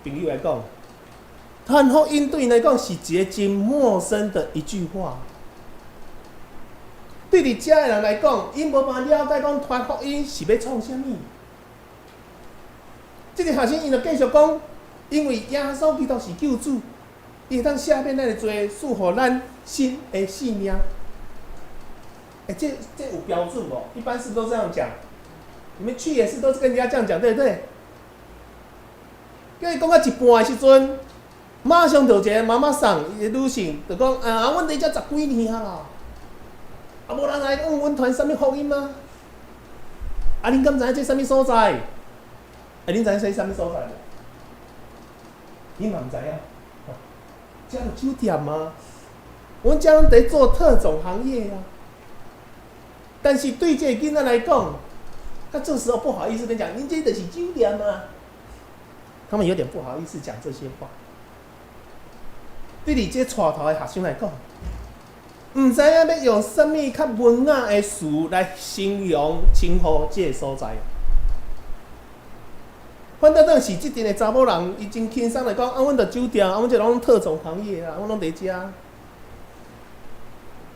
朋友来讲，传福音对𪜶来讲是一个真陌生的一句话。对伫遮的人来讲，𪜶无办法了解讲传福音是欲创啥物。这个学生𪜶就继续讲，因为耶稣基督是救主，伊会当赦免咱的罪，赐予咱新的生命。欸，这有标准无？一般是都这样讲。你们去也是都是跟人家这样讲，对不对？叫伊讲到一半的时阵，马上就一个妈妈桑，一个女性就讲：啊，阮伫遮十几年啊啦，啊，无人来问阮传啥物福音吗？啊，恁敢知影这啥物所在？啊，恁知影这啥物所在无？你嘛毋知影？遮有酒店吗？阮遮拢伫做特种行业啊。但是对这个囡仔来讲，他这时候不好意思跟你讲，您这就是酒店吗？他们有点不好意思讲这些话。对你这带头的学生来讲，毋知影欲用啥物较文雅的词来形容称呼这个所在。反倒转是这阵的查某人，伊真轻松来讲，啊，阮著酒店，啊，阮这拢特种行业啊，阮拢伫遮。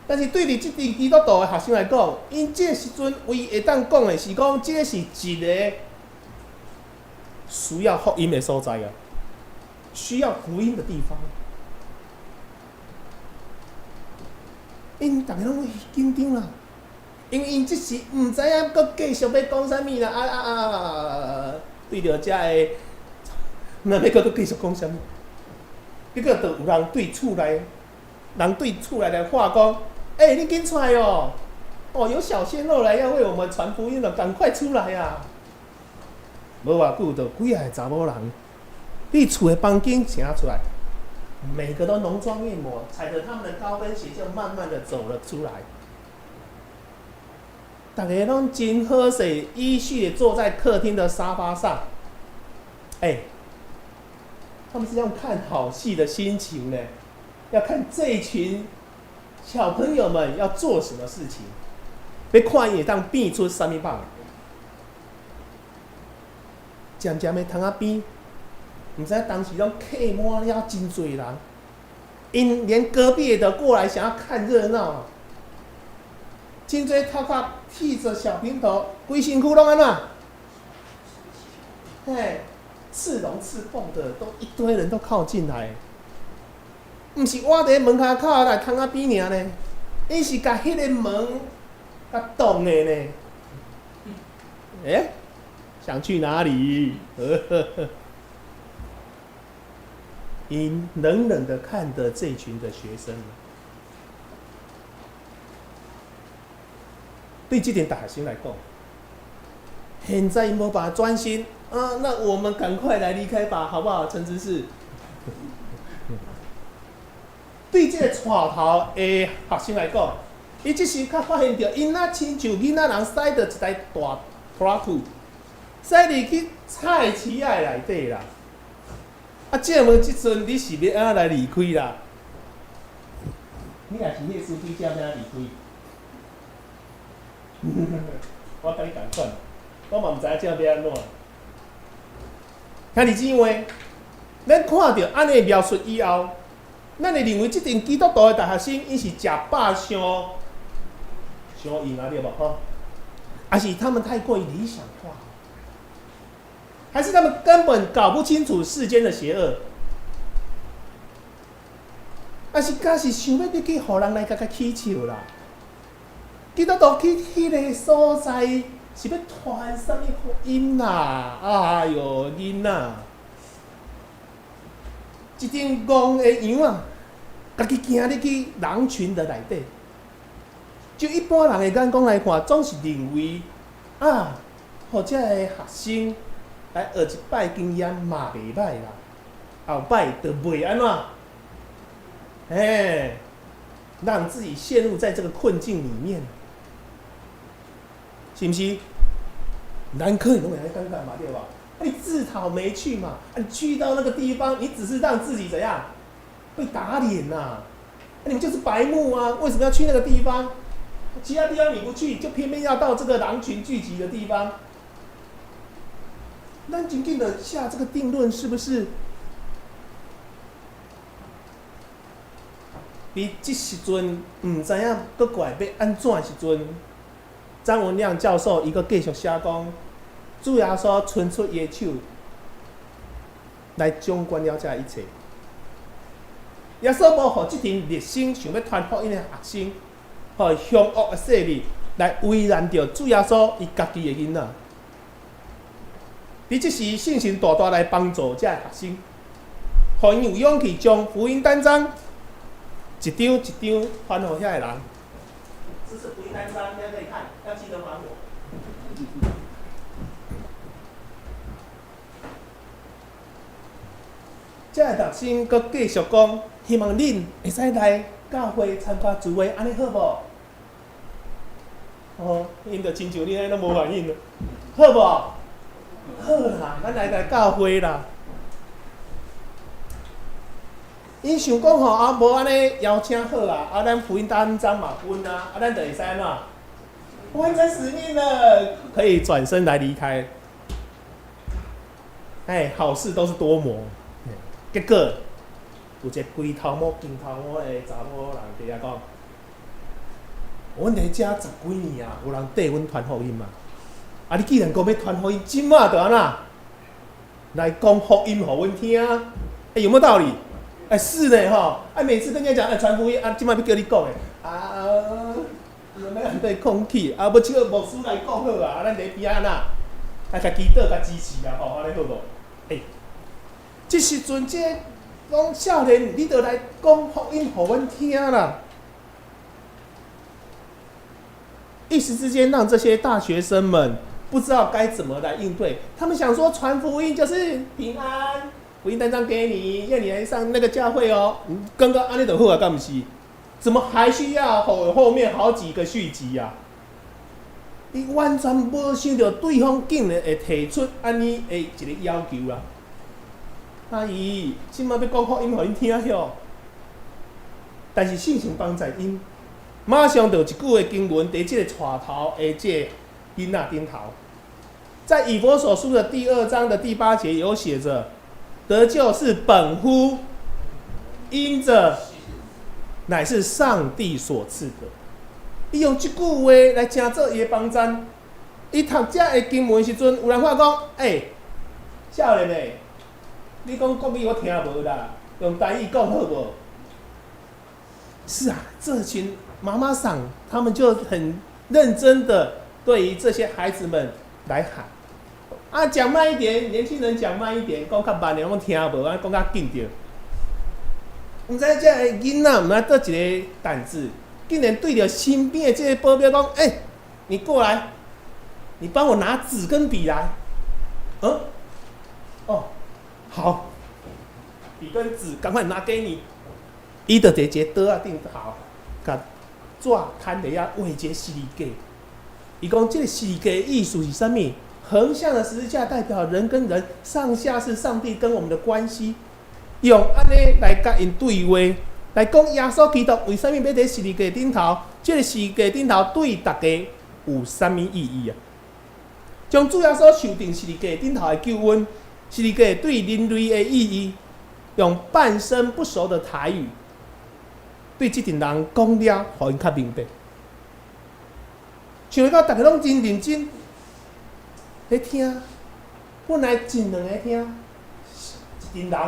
但是对伫这阵基督徒的学生来讲，𪜶这时阵唯一会当讲的是讲，这是一个需要福音的所在啊，需要福音的地方。𪜶逐家拢会紧张啦，因为𪜶这时毋知影阁继续欲讲啥物啦，啊啊啊！对著遮的，若欲阁阁继续讲啥物？结果就有人对厝内，人对厝内来话讲。欸，你紧出来哦！哦，有小鲜肉来要为我们传福音了，赶快出来呀！无偌久，就几个查某人，伫厝的房间行出来，每个都浓妆艳抹，踩着他们的高跟鞋，就慢慢的走了出来。逐家拢真好势，依序的坐在客厅的沙发上。欸，他们是用看好戏的心情呢，要看这群小朋友们要做什么事情，欲看伊会当变出啥物棒。渐渐的窗仔边，毋知当时拢客满了真济人，𪜶连隔壁的过来想要看热闹。真济头髮剃着小平头，规身躯拢按怎？嘿，刺龙刺凤的，都一堆人都靠近来。毋是倚伫门跤口来窗仔边尔呢，𪜶是共彼个门共挡的呢。欸，想去哪里？𪜶冷冷的看着这群的学生。对这点大学生来讲，现在𪜶无办法专心啊，那我们赶快来离开吧，好不好？陈执事。对这个带头的学生来讲，伊这时较发现著，𪜶若亲像囡仔人驶著一台大拖拉库，驶入去菜市仔内底啦。啊，这问这阵你是欲按怎来离开啦？你若是彼个司机，才欲按怎离开？我佮你仝款，我嘛毋知影这欲按怎。兄弟姊妹，咱看著按呢描述以后，咱会认为这阵基督徒的大学生，𪜶是食饱伤伤闲啊，对无吼？还是他们太过于理想化？还是他们根本搞不清楚世间的邪恶？还是敢是想欲入去，予人来共共起笑啦？基督徒去彼个所在是欲传啥物福音啦？哎哟，囡仔，一阵戆的羊仔，家己行入去人群的内底，就一般人的眼光來看，總是認為啊，予這个學生來學一擺經驗嘛袂䆀啦，後擺就袂按怎，嘿，讓自己陷入在這個困境裡面，是毋是？咱可能攏會按呢感覺嘛，對無？你自討沒趣嘛，你去到那個地方，你只是讓自己怎樣被打臉吶？你們就是白目啊！為什麼要去那個地方？其他地方你不去，就偏偏要到這個狼群聚集的地方。咱真緊的下這個定論，是不是？佇這時陣毋知影閣過來欲按怎的時陣，張文亮教授伊閣繼續寫講，主耶穌伸出伊的手來掌管了這一切。耶穌無予這群熱心想欲傳福音的學生，予兇惡的勢力來為難著主耶穌伊家己的囡仔。佇這時，聖神大大來幫助這个學生，予𪜶有勇氣將福音單張一張一張傳予遐个人。這是福音單張，大家可以看，要記得還我。這个學生閣繼續講，希望恁會使來教會參加聚會，按呢好無？哦，𪜶就親像恁按呢攏無反應咯，好無？好啦，咱來來教會啦。𪜶想講吼，啊，無按呢邀請好啊，啊，咱福音單張嘛分啊，啊，咱就會使按怎？完成使命了，可以轉身來離開。哎，好事都是多磨，結果有一个規頭毛、金頭毛的查某人佇遐講：阮佇遮十幾年啊，無人綴阮傳福音嘛。啊！你既然講欲傳福音，這馬就按怎來講福音予阮聽？欸，有沒有道理？欸，是呢，吼！啊，每次跟人家講，欸，傳福音，啊，這馬欲叫你講的，啊，欲對空氣，啊，欲請牧師來講好啊，啊，咱佇邊仔按怎，來共祈禱、共支持啊，吼，按呢好無？欸，這時陣，這講少年，你著來講福音予阮聽啦。一時之間，讓這些大學生們不知道該怎麼來應對。他們想說，傳福音就是平安，福音單張給你，要你來上那個教會哦。剛剛按呢就好啊，敢毋是？怎麼還需要後面好幾個續集啊？伊完全無想著對方竟然會提出按呢的一個要求啊！阿姨，這馬欲講福音予恁聽唷，但是聖神幫助𪜶，馬上就一句的經文，佇這個帶頭的這个囡仔頂頭，在以弗所書的第二章的第八節有寫著：得救是本乎因著，乃是上帝所賜的。伊用這句話來成做伊的幫贊。伊讀這个經文時陣，有人話講：欸，少年的，你講國語我聽無啦，用台語講好無？是啊，這群媽媽桑，他們就很認真的對於這些孩子們來喊。啊，講慢一點，年輕人講慢一點，講較慢的攏聽無，啊，講較緊著。毋知這个囡仔毋知佗一个膽子，竟然對著身邊的這個保鏢講：欸，你過來，你幫我拿紙跟筆來。嗯，哦，好，筆跟紙趕快拿給你。伊就佇一個桌仔頂頭，共紙攤佇遐畫一個十字架。伊講這個十字架的意思是啥物？橫向的十字架代表人跟人，上下是上帝跟我們的關係。用按呢來共𪜶對話，來講耶穌基督為啥物欲佇十字架頂頭？這個十字架頂頭對大家有啥物意義啊？將主耶穌受釘十字架頂頭的救恩，十字架對人類的意義，用半生不熟的台語對這群人講了，予𪜶較明白。想欲到逐家攏真認真咧聽，本來一兩个聽，一群人，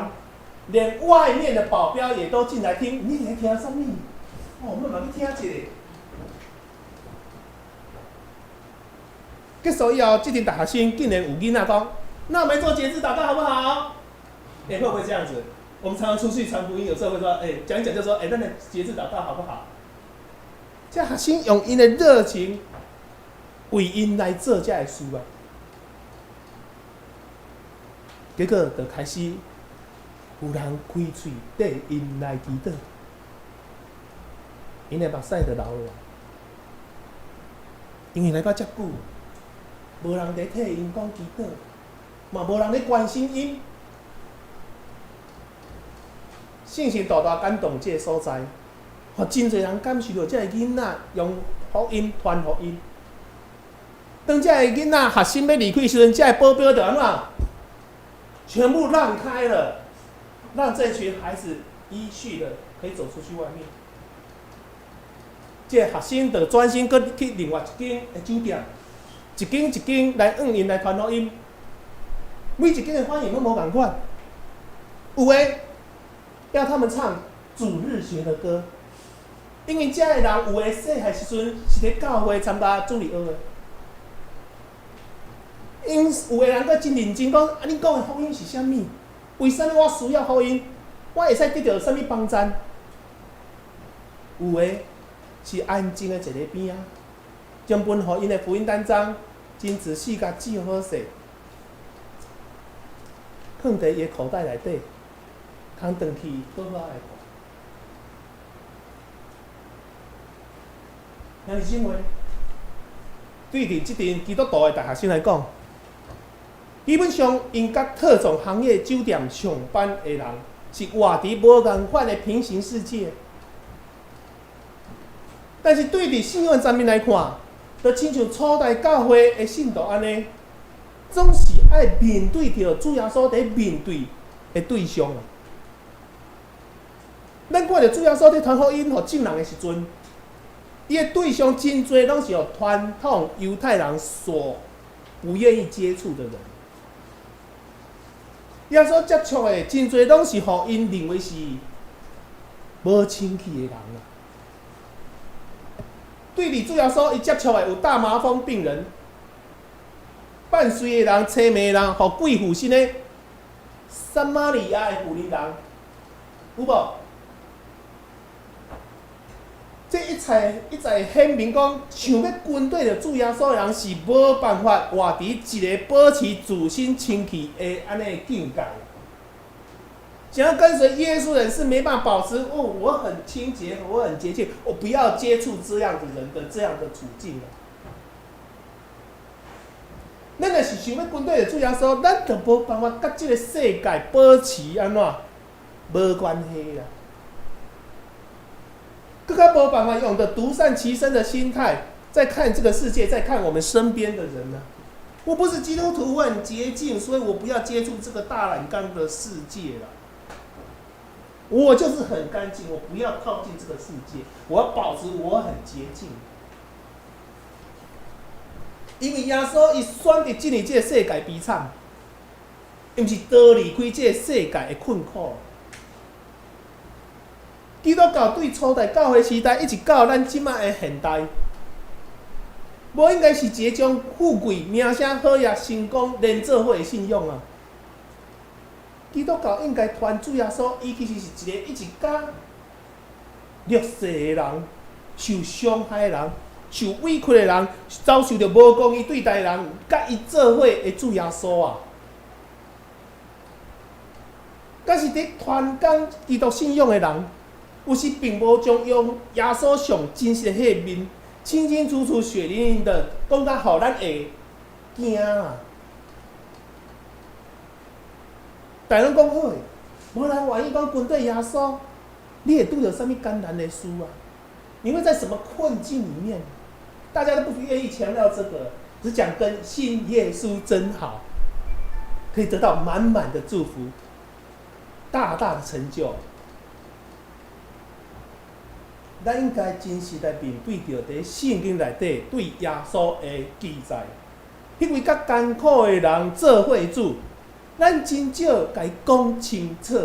連外面的保鏢也都進來聽。你佇咧聽啥物？哦，我嘛去聽一下。結束以後，這群大學生竟然有囡仔講：“那我們做決志禱告好不好？”欸，會不會這樣子？我們常常出去傳福音，有時候會說：“欸，講一講就說，欸，咱來決志禱告好不好？”這學生用𪜶的熱情為𪜶來做這个事啊。結果就開始有人開喙綴𪜶來祈禱，𪜶的目屎就流落來，因為來到遮久，無人佇替𪜶講祈禱，嘛無人咧關心𪜶。聖神大大感動這个所在，予真濟人感受著這个囡仔用福音傳福音。當這个囡仔學生欲離開時陣，這个保鏢就按怎？全部讓開了，讓這群孩子依序的可以走出去外面。這個學生就專心閣去另外一間的酒店，一間一間來向𪜶來傳福音。每一間的反應攏無仝款，有的要他們唱主日學的歌，因為這个人有的細漢時陣是佇教會參加主日學的。𪜶有的人閣真認真講，啊，恁講的福音是啥物？為啥物我需要福音？我會使得著啥物幫贊？有的是安靜的坐佇邊仔，將分予𪜶的福音單張，真仔細共記好勢，囥佇伊的口袋內底，通轉去好好來看。兄弟姊妹，對佇這陣基督徒的大學生來講，基本上，𪜶佮特種行業酒店上班的人是活佇無仝款的平行世界。但是對佇信仰層面來看，就親像初代教會的信徒按呢，總是愛面對著主耶穌佇面對的對象啊。咱看著主耶穌佇傳福音予眾人的時陣，伊的對象真濟攏是予傳統猶太人所不願意接觸的人。耶穌接觸的真濟攏是予𪜶認為是無清氣的人啊。對佇主耶穌伊接觸的有大麻風病人、半隨的人、青盲的人、予鬼附身的撒瑪利亞的婦人，有無？這一切一再顯明講，想欲跟綴著主耶穌的人是無辦法活佇一個保持自身清氣的按呢境界。想要跟隨耶穌的人是沒辦法保持哦，我很清潔，我很潔淨，我不要接觸這樣的人的這樣的處境。咱若是想欲跟綴著主耶穌，咱就無辦法佮這個世界保持按怎無關係啦。閣較無辦法用著獨善其身的心態在看這個世界，在看我們身邊的人呢。我不是基督徒，我很潔淨，所以我不要接觸這個大染缸的世界了。我就是很乾淨，我不要靠近這個世界，我要保持我很潔淨。因為耶穌伊選擇進入這個世界悲慘，毋是逃離開這個世界的困苦。基督教對初代教會時代，一直到咱這擺的現代，無應該是一個將富貴、名聲、好業、成功連做伙的信仰啊！基督教應該傳主耶穌，伊其實是一個一直佮弱勢的人、受傷害的人、受委屈的人、遭受著無公義對待的人，佮伊做伙的主耶穌啊！但是佇傳講基督信仰的人，有時並無將用耶穌上真實的彼個面，清清楚楚、血淋淋的講甲，予咱會驚啊！大家攏講好，無人願意講跟綴耶穌，你會拄著啥物艱難的事啊？你會在什麼困境裡面？大家都不願意強調這個，只講跟信耶穌真好，可以得到滿滿的祝福，大大的成就。咱應該真實來面對著佇聖經內底對耶穌的記載，彼位佮艱苦的人做伙主，咱真少共伊講清楚。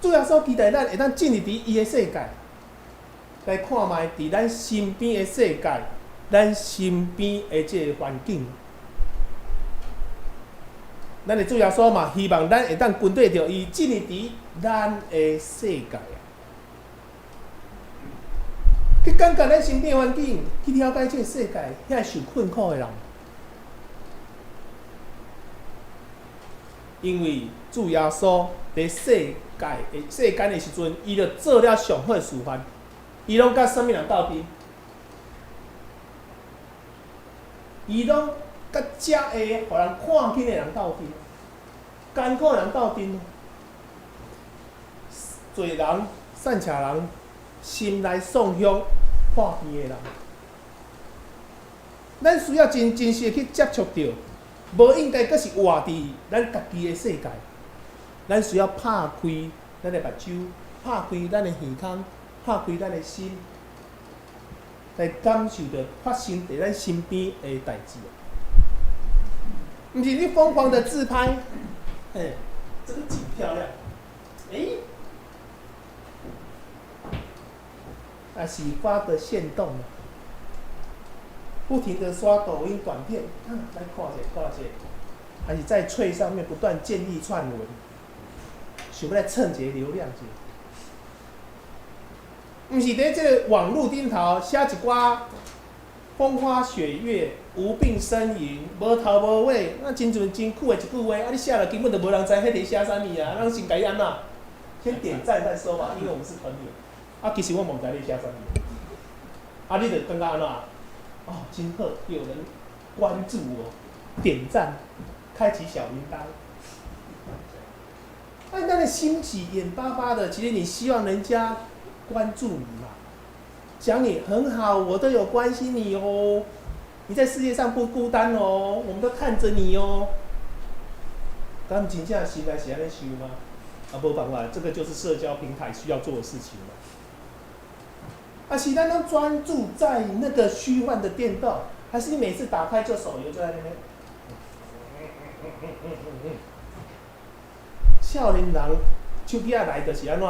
主耶穌期待咱會當進入佇伊的世界，來看覓佇咱身邊的世界，咱身邊的這个環境。咱的主耶穌嘛，希望咱會當跟綴著伊進入佇咱的世界。去感覺咱身邊環境，去了解這個世界遐受困苦的人。因為主耶穌佇世界的世間的時陣，伊就做了上好的示範。伊攏佮啥物人鬥陣？伊攏佮遮个予人看輕的人鬥陣，艱苦的人鬥陣。罪人、散赤人、心內喪向、破病的人，咱需要真真實去接觸著。無應該閣是活佇咱家己的世界，咱需要拍開咱的目睭，拍開咱的耳孔，拍開咱的心，來感受著發生佇咱身邊的代誌。毋是你瘋狂的自拍，欸，這個景漂亮，欸，啊是發個限動。不停的刷抖音短片，啊，來看者看者，還是在脆上面不斷建立串文，想欲來蹭一个流量者。毋是佇這个網路頂頭寫一寡風花雪月、無病呻吟、無頭無尾，那真像真久的一句話，啊，你寫了根本就無人知彼佇寫啥物啊，咱先共伊按怎？先點讚再說吧，因為我們是朋友。啊，其實我嘛毋知你寫啥物，啊，你就感覺按怎？哦，真好，有人關注我，點讚，開啟小鈴鐺。啊，咱的心是眼巴巴的，其實你希望人家關注你嘛，講你很好，我都有關心你哦，你在世界上不孤單哦，我們都看著你哦。敢真正心內是按呢想嗎？啊，無辦法，這個就是社交平台需要做的事情嘛。啊，是咱攏專注在那個虛幻的電動，還是你每次打開就手遊就在那邊？少年人手機仔來就是按怎？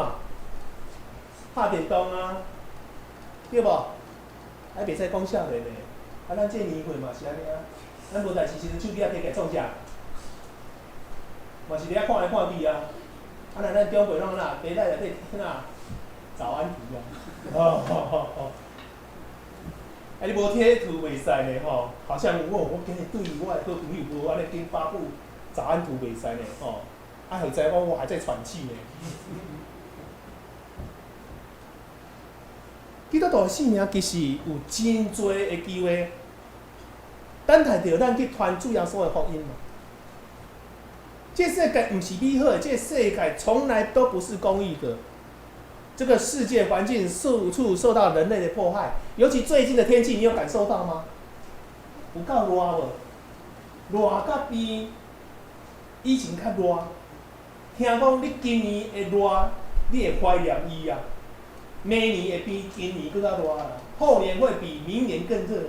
拍電動啊，對無？還袂使講少年的，啊，咱這年歲嘛是按呢啊，咱無代誌時陣手機仔提起來創啥？嘛是佇遐看來看去啊。啊，若咱長輩攏按怎？佇內底哪？早安圖啊！哦哦哦哦！啊，你無貼圖袂使呢吼，好像我今日對我的好朋友無按呢緊發布早安圖袂使呢吼，啊，予知影我還在喘氣呢。基督徒的性命其實有真濟的機會，等待著咱去傳主耶穌的福音嘛。這世界毋是美好的，這世界從來都不是公義的。這個世界環境處處受到人類的迫害，尤其最近的天氣，你有感受到嗎？有夠熱無？熱甲比以前較熱。聽講你今年會熱，你會懷念伊啊。明年會比今年閣較熱啦，後年會比明年更熱。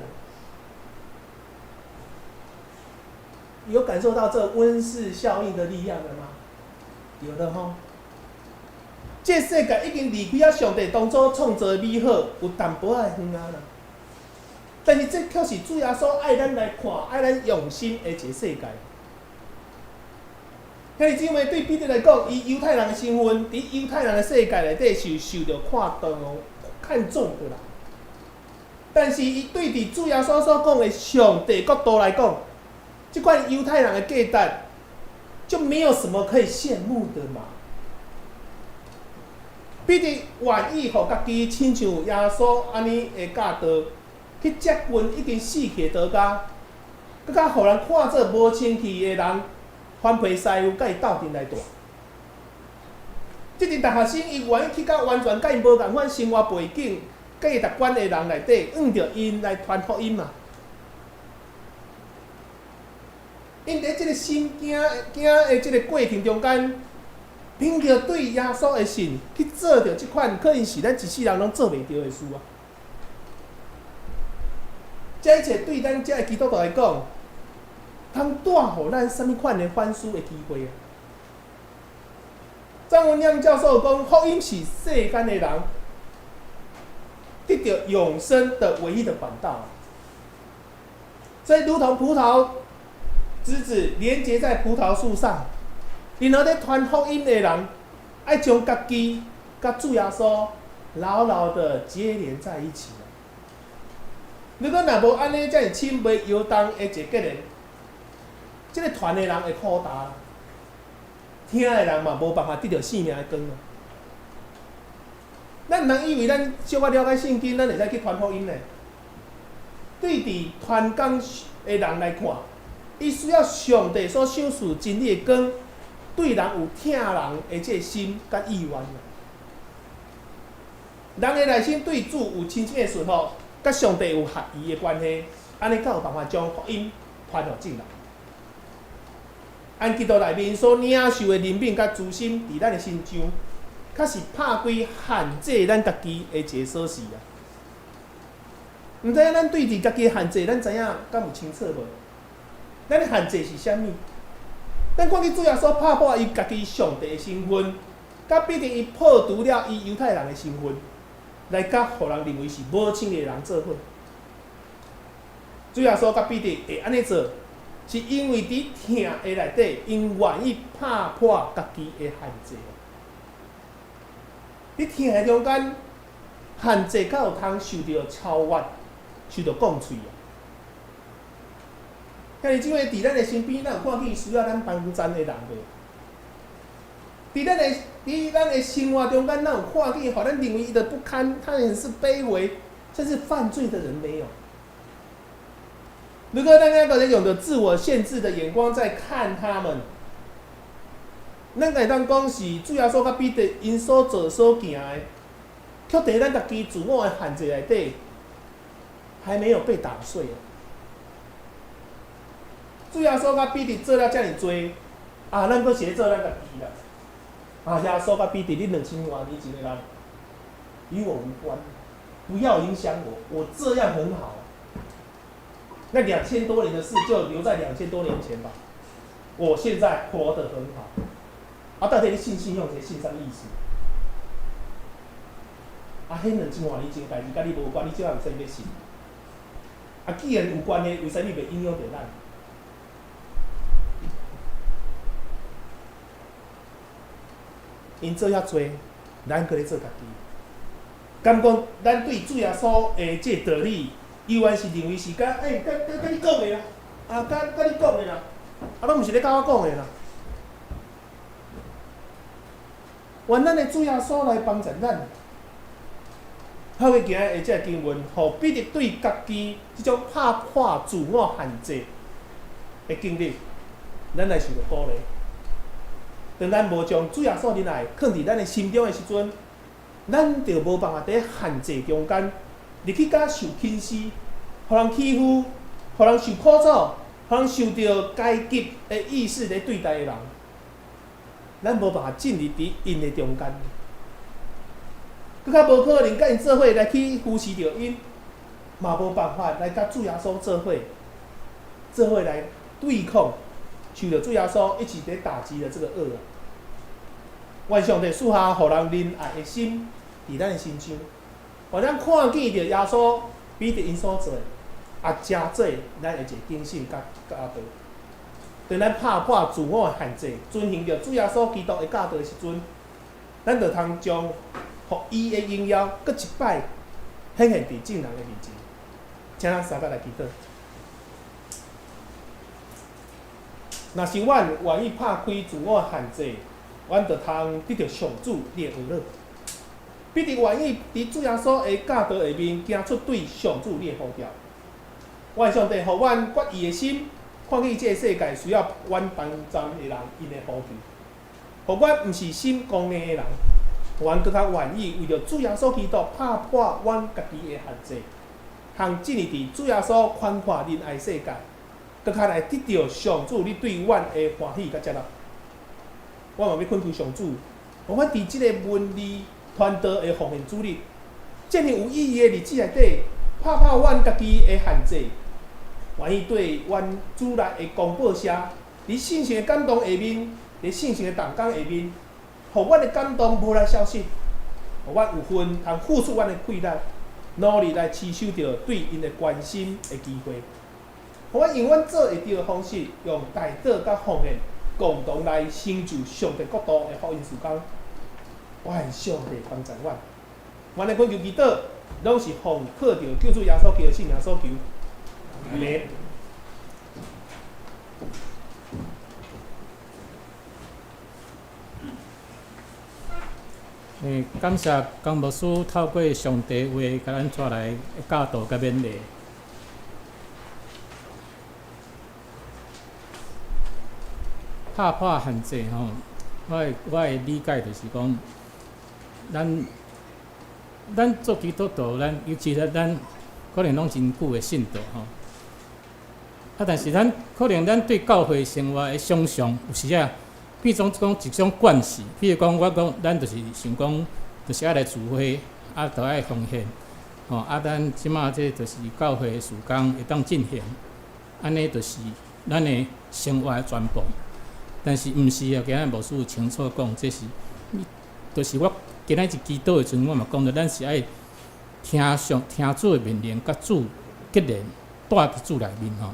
有感受到這溫室效應的力量了嗎？有的吼。這世界已經離開了上帝當初創造的美好，有淡薄仔遠啊啦。但是這卻是主耶穌愛咱來看、愛咱用心的一個世界。兄弟姊妹，對彼得來講，伊猶太人的身份，佇猶太人的世界內底是受著看重、看重的啦。但是，伊對佇主耶穌所講的上帝國度來講，這款猶太人的價值就沒有什麼可以羨慕的嘛。彼得願意予家己親像耶穌按呢的教導，去接近已經死去的道家，閣較予人看做無清氣的人，番皮師傅佮伊鬥陣來帶。這陣大學生伊願意去到完全佮𪜶無仝款生活背景、價值觀的人內底，向著𪜶來傳福音嘛。𪜶佇這個心驚驚的這個過程中間，憑著對耶穌的信去做著這款可能是咱一世人攏做袂著的事啊！這一切對咱這个基督徒來講，通帶予咱啥物款的反思的機會啊？張文亮教授講，福音是世間的人得著永生的唯一的管道。所以，如同葡萄枝子連接在葡萄樹上，因而咧傳福音的人，愛將家己佮主耶穌牢牢的接連在一起。如果若無按呢，遮爾親密搖動的一個結連，這个傳的人會苦焦，聽的人嘛無辦法得著性命的光啊。咱毋通以為咱小可了解聖經，咱會使去傳福音呢。對佇傳講的人來看，伊需要上帝所賞賜真理的光，對人有疼人的這个心佮意願。人的內心對主有深深的順服，佮上帝有合一的關係，按呢才有辦法將福音傳予眾人。按基督內面所領受的憐憫佮慈心，佇咱的身上，確實拍開限制咱家己的一个鎖匙啊！毋知影咱對佇家己的限制，咱知影敢有清楚無？咱的限制是啥物？咱看見主耶穌拍破伊家己上帝的身份，佮彼得伊破除了伊猶太人的身份，來佮予人認為是無稱義的人做伙。主耶穌佮彼得會按呢做，是因為佇疼的內底，𪜶願意拍破家己的限制。佇疼的中間，限制才有通受著超越，受著降喙啊！兄弟姊妹，佇咱的身邊，咱有看見需要咱幫贊的人無？佇咱的生活中間，咱有看見，予咱認為伊的不堪，他也是卑微，甚至犯罪的人沒有？如果咱猶閣咧用著自我限制的眼光在看他們，咱會當講是主耶穌佮彼得𪜶所做所行的，卻佇咱家己自我的限制內底，還沒有被打碎。主耶穌佮彼得做了遮爾濟，啊，咱閣是咧做咱家己啦。啊，耶穌佮彼得，你2000外年前的人，與我無關，不要影響我，我這樣很好。那2000多年的事就留在2000多年前吧。我現在活得很好。啊，到底你信信用是信啥物意思？啊，彼2000外年前的代誌，佮你無關，你這擺有啥物欲信？啊，既然有關係，為啥物袂影響著咱？𪜶做遐濟，咱閣咧做家己。敢講咱對主耶穌的這個道理，猶原是認為是佮欸，佮你講的啦，啊，佮你講的啦，啊，攏毋是咧佮我講的啦。願咱的主耶穌來幫助咱，透過今日的這个經文，予彼得對家己這種拍破自我限制的經歷，咱來受著鼓勵。當咱無將主耶穌仁愛囥佇咱的心中的時陣，咱就無辦法佇限制中間入去佮受輕視，予人欺負，予人受苦楚，予人受著階級的意識來對待的人，咱無辦法進入佇𪜶的中間，閣較無可能佮𪜶做伙來去扶持著𪜶，嘛無辦法來佮主耶穌做伙，做伙來對抗，受著主耶穌一起佇打擊的這個惡啊！願上帝賜下予人仁愛的心佇咱的身上，予咱看見著耶穌彼得𪜶所做的，也成做咱的一個警醒佮教導。當咱拍破自我的限制，遵行著主耶穌基督的教導的時陣，咱就通將予伊的榮耀閣一擺顯現佇眾人的面前。請咱三個來祈禱。若是阮願意拍開自我的限制，阮就通得著上主你的恩樂。彼得願意佇主耶穌的教導下面，行出對上主你的呼召。願上帝予阮決意的心，看見這个世界需要阮幫助的人，𪜶的呼求。予阮毋是心剛硬的人，予阮閣較願意為著主耶穌基督拍破阮家己的限制，通進入佇主耶穌寬闊仁愛世界，閣較來得著上主你對阮的歡喜佮接納。我嘛欲懇求上主，予阮佇這个文字傳道的奉獻主日，這爾有意義的日子內底，拍破阮家己的限制，願意對阮主內的公報社，佇聖神的感動下面，佇聖神的同工下面，予阮的感動無來消失，予阮有份通付出阮的氣力，努力來持守著對𪜶的關心的機會，予阮用阮做會著的方式，用代禱佮奉獻，共同來成就上帝國度的福音事工。願上帝幫助阮。阮的恳求祈禱，攏是奉靠著救主耶穌基督聖名所求。阿們。感謝江牧師透過上帝話，共咱帶來教導佮勉勵。拍破限制吼，我的理解就是講，咱做基督徒，咱尤其咱可能攏真久的信徒吼。啊，但是咱可能咱對教會生活的想像，有時啊，變做講一種慣勢。比如講，我講咱就是想講，就是愛來聚會，啊，就愛奉獻，吼，啊，咱這馬這就是教會的事工會當進行，按呢就是咱的生活的全部。但是毋是啊？今仔牧師有清楚講，這是，就是我今仔日祈禱的時陣，我嘛講著，咱是愛聽上聽主的命令，佮主結連，帶佇主內面吼。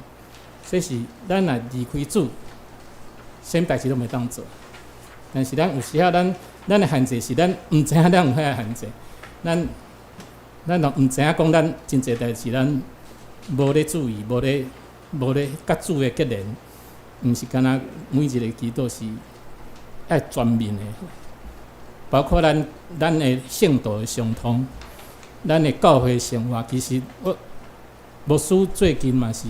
這是咱若離開主，啥物代誌攏袂當做。但是咱有時仔，咱的限制是咱毋知影咱有遐个限制，咱都毋知影講咱真濟代誌咱無咧注意，無咧佮主的結連。毋是干焦每一个祈禱是愛全面的，包括咱的聖道的相通，咱的教會生活。其實我牧師最近嘛是，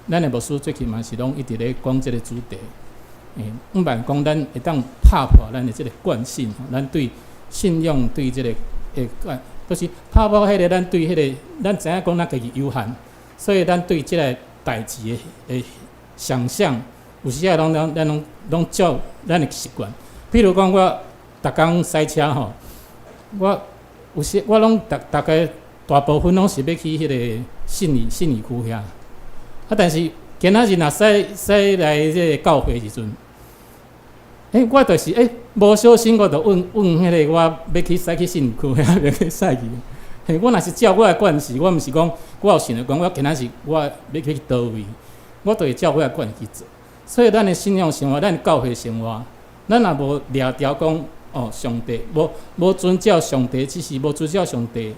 咱的牧師最近嘛是攏一直咧講這个主題。毋萬講咱會當拍破咱的這个慣性，咱對信仰對這个的慣，就是拍破彼个咱對彼个，咱知影講咱家己有限，所以咱對這个代誌的想像。有時仔攏攏咱攏攏照咱的習慣，譬如講我逐工駛車吼，我有時我攏逐逐个大部分攏是欲去彼个信義區遐，啊，但是今仔日若駛駛來這个教會時陣，我就是無小心我就問問彼个我欲去駛去信義區遐，欲去駛去。嘿，我若是照我的慣勢，我毋是講我有想著講我今仔日我欲去佗位，我就會照我的慣勢去做。所以，咱的信仰生活，咱的教會生活，咱若無掠牢講哦，上帝無遵照上帝指示，無遵照上帝，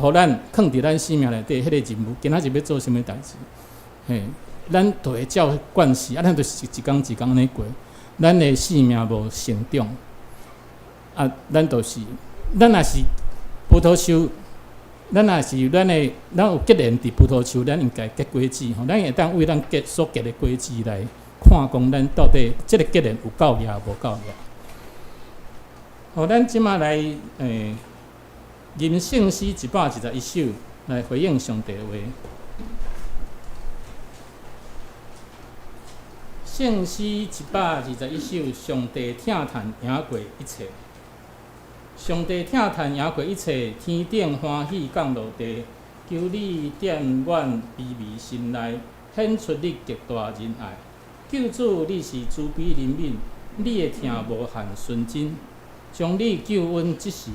予咱囥佇咱生命內底彼個任務，今仔日欲做啥物代誌？嘿，咱就會照慣勢，啊，咱就是一工一工按呢過，咱的生命無成長，啊，咱就是，咱若是葡萄樹，咱若是咱的，咱有結連佇葡萄樹，咱應該結果子吼，咱會當為咱結所結的果子來看，講咱到底這个結連有夠額無夠額。好，咱這馬來吟聖詩121首來回應上帝話。聖詩121首，上帝疼嘆贏過一切。上帝疼嘆贏過一切，天頂歡喜降落地，求你踮阮卑微心內，顯出你極大仁愛。救主，你是慈悲憐憫，你的疼無限純真，將你救恩即時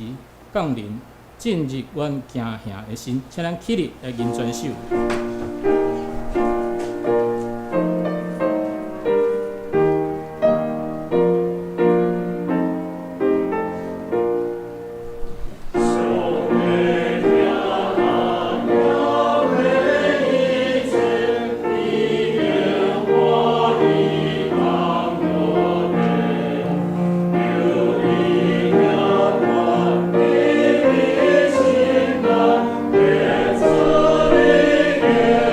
降臨，進入阮驚嚇的心。請咱起立來吟全首。Yeah.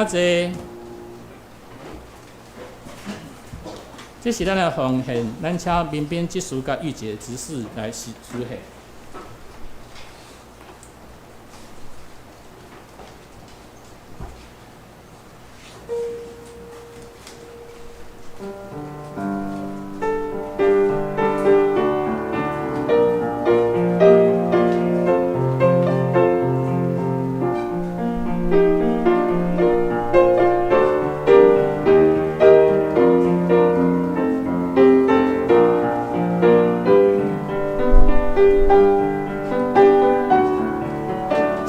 坐。这是咱的奉献，咱请民兵执事佮玉洁执事来书写。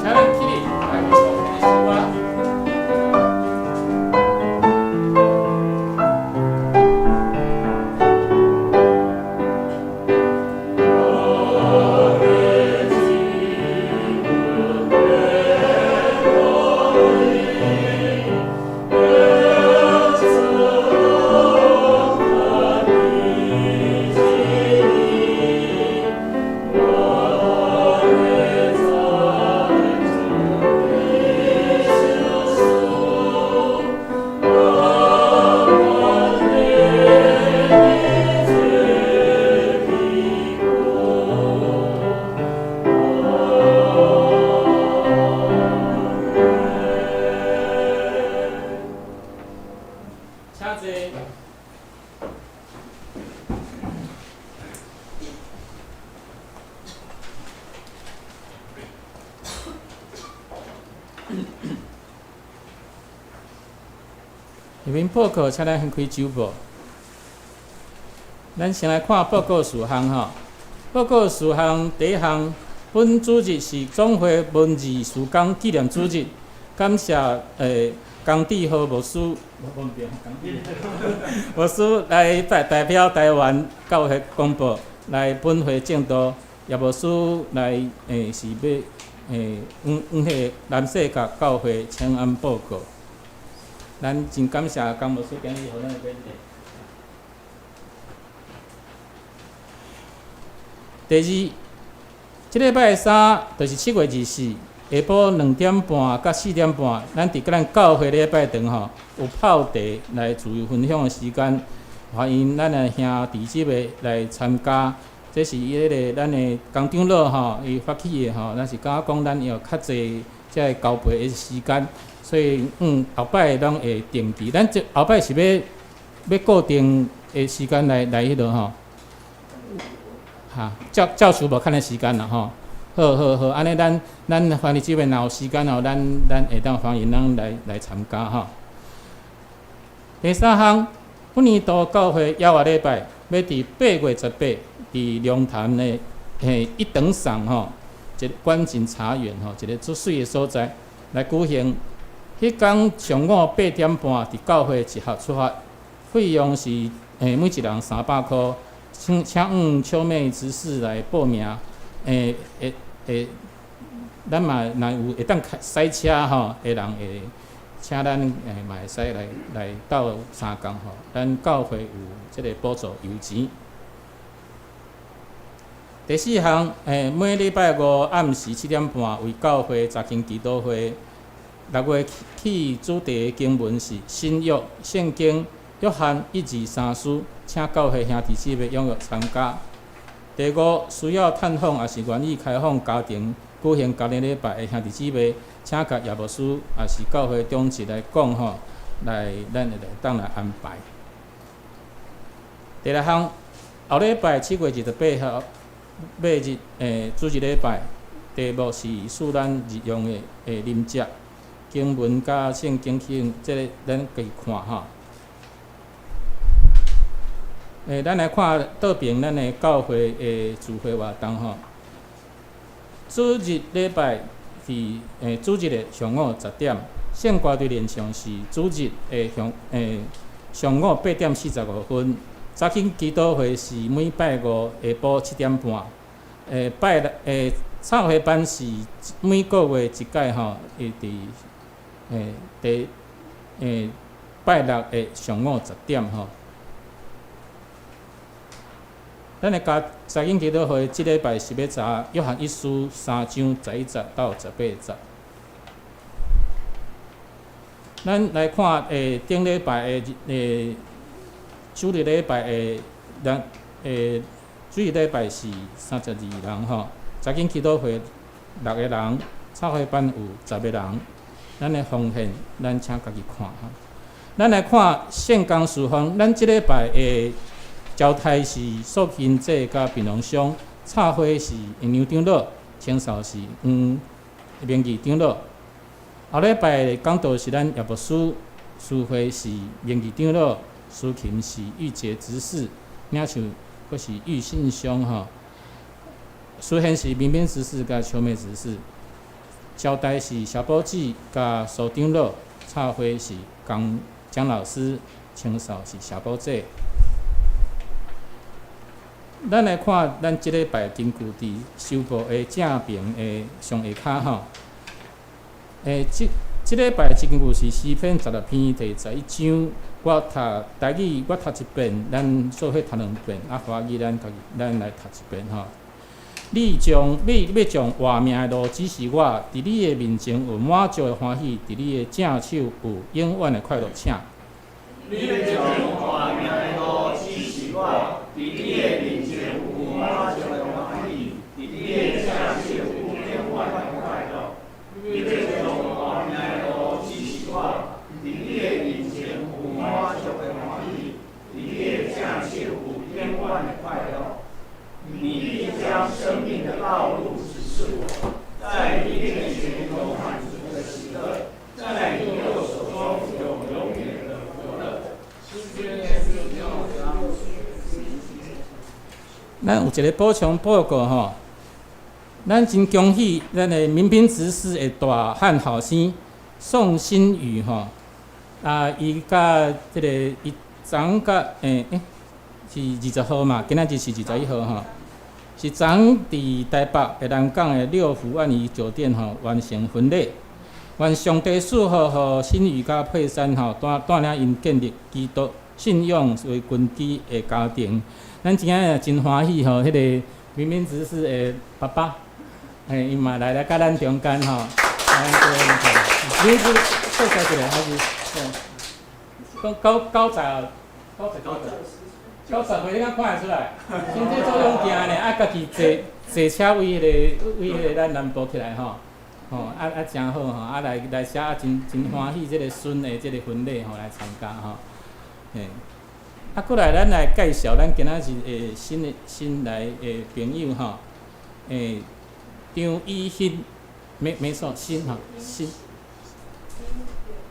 请咱起立来唱这个诗歌。请坐。下面报告，请咱先开周报。咱先来看报告事项吼。报告事项第一项，本主日是总会文字事工纪念主日，感谢江志豪牧师，牧师来代表台湾教会公报来本会证道，叶牧师来是欲往往彼个南势角教会请安报告。咱真感谢江牧师今日予咱的勉励。第二，这礼拜三就是7月24。下晡2点半到4点半，咱伫咱教会礼拜堂吼有泡茶来自由分享的时间，欢迎咱的兄弟姊妹来参加。这是伊彼个咱的江长老吼，伊发起的吼，咱是感觉讲咱要较济这个交陪的时间，所以后摆拢会定期。咱这后摆是欲固定的时间来彼落吼，哈，教授无看的时间啦吼。好好好，按呢咱番弟姊妹若有时间吼，咱会当欢迎咱来参加吼。第三项，本年度教会邀约礼拜，欲伫8月18，伫龙潭的一等赏吼，一个观景茶园吼，一个足媠的所在来举行。彼工上午8点半，伫教会集合出发，费用是每一人300箍，请请秋妹执事来报名，咱嘛若有会当开驶车吼的人会请咱嘛会使来斗相共吼，咱教会有这个补助油钱。第四项，每礼拜五暗时7点半为教会查经祈祷会。6月起主题经文是新约圣经约翰1、2、3书，请教会兄弟姊妹踊跃参加。第五，需要探访也是愿意开放家庭举行家庭礼拜的兄弟姊妹，请共叶牧师也是教会长执来讲吼，来咱会来当来安排。第六项，后礼拜7月28号，八日主日礼拜，题目是恕咱日用的啉食经文佮圣经去，这个咱家己看吼。咱来看倒爿咱的教会的聚会活动吼。主日礼拜是主日的上午10点，圣歌队练唱是主日的上午8点45分。早起祈祷会是每拜五下晡7点半。拜六插花班是每个月一届吼，会伫第拜六的上午10点吼。咱的家早起祈祷会，这礼拜是欲查约翰一书3章11节到18节。咱來看頂禮拜的主日禮拜的咱主日禮拜是32人吼，早間祈禱會六個人，插花班有10個人。咱的奉獻，咱請家己看吼。咱來看聖工事奉，咱這禮拜的招待是素琴姐佮平龍鄉，插花是杨長老，清掃是黃明義長老。後禮拜講道是咱葉牧師，司會是明義長老，司琴是玉潔執事，領袖閣是玉信兄吼。司獻是明明執事佮秋妹執事，招待是小寶姊佮蘇長老，插花是江蔣老師，清掃是小寶姐。咱來看咱這禮拜根據佇修報的正爿的上下跤吼。這這禮拜這根據是詩篇16篇第11章，我讀台語，我讀一遍，咱做伙讀兩遍，啊，華語咱家己咱來讀一遍吼。你欲將活命的路指示我，佇你的面前有滿足的歡喜，佇你的正手有永遠的快樂。請。你欲將活命的路指示我，佇你的面前有滿足的歡喜，佇你的正手有永遠的快樂。你欲將活命的路指示我，佇你的面前有滿足的歡喜，佇你的正手有永遠的快樂。你必將生命的道路指示我，在你面前有滿足的喜樂，在你右手中有永遠的福樂。咱有一個補充報告吼，咱真恭喜咱的民兵執事的大漢後生宋新宇吼，啊，伊佮這個伊昨昏佮是20號嘛，今仔日是21號吼。是昨昏佇台北的南港的六福萬怡酒店吼完成婚禮，願上帝賜福予新宇佮佩珊吼，帶帶領𪜶建立基督信仰為根基的家庭。咱今仔日真歡喜吼，彼個明明執事的爸爸，伊嘛來來佮咱中間吼。你是介紹一下還是？講九九十九十幾歲？90歲你敢看會出來？身體做勇健呢，啊，家己坐坐車為彼个為彼个咱南部起來吼，吼啊啊誠好吼，啊來來遮啊真真歡喜這个孫的這个婚禮吼來參加吼，嘿。啊，過來咱來介紹咱今仔日的新的新來的朋友吼，張以欣，沒沒錯，新吼新，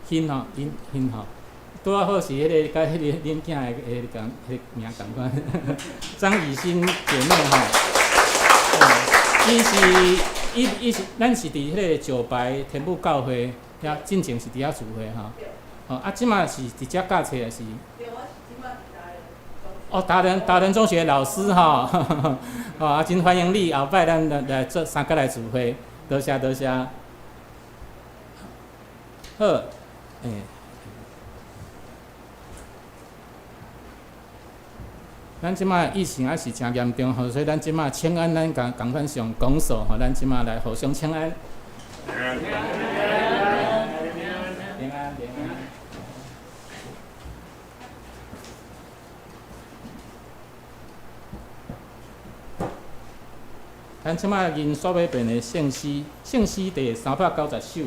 欣吼欣欣吼。拄仔好是彼个佮彼个恁囝的彼个共彼个名仝款，張以欣姐妹吼，伊是伊伊是咱是佇彼个石牌天母教會遐，進前是佇遐聚會吼，吼啊，這馬是佇遮教冊抑是？哦，達仁中學老師吼，吼啊，真歡迎你後擺咱來來做三角來聚會，多謝多謝。好，咱這馬疫情還是誠嚴重吼，所以咱這馬請安，咱共仝款上講數吼，咱這馬來互相請安。平安平安。咱這馬吟煞欲變的聖詩，聖詩第390首。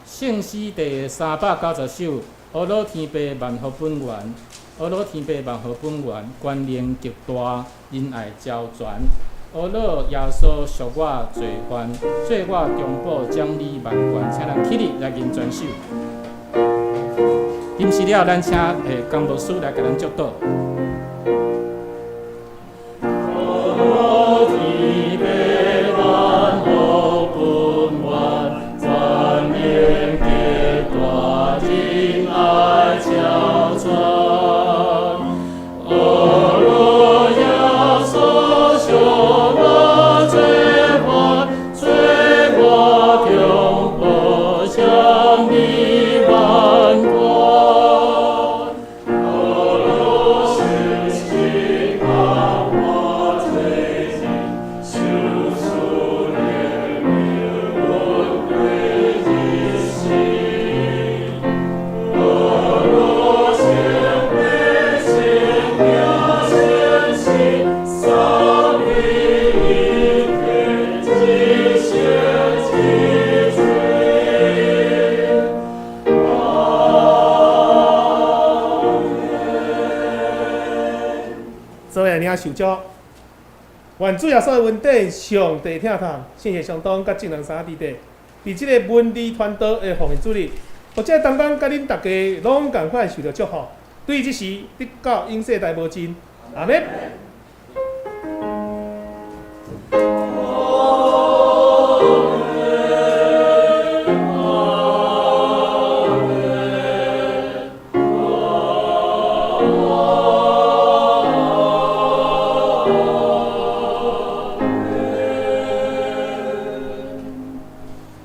聖詩第390首，阿老天父萬福本源。阿老天父萬福本源，權能極大，仁愛昭全。阿老耶穌贖我罪犯，做我中保掌理萬權。請咱起立來吟全首。吟詩了，咱請江牧師來共咱祝禱。阿名受祝。愿主耶稣的恩典、上帝疼痛、圣血相当，佮众人三弟弟，伫这个文字传道的奉献主日，或者当当佮恁大家拢仝款受著祝福，对这时直到永世代无尽。阿们。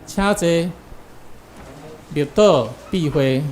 请坐，默祷闭会。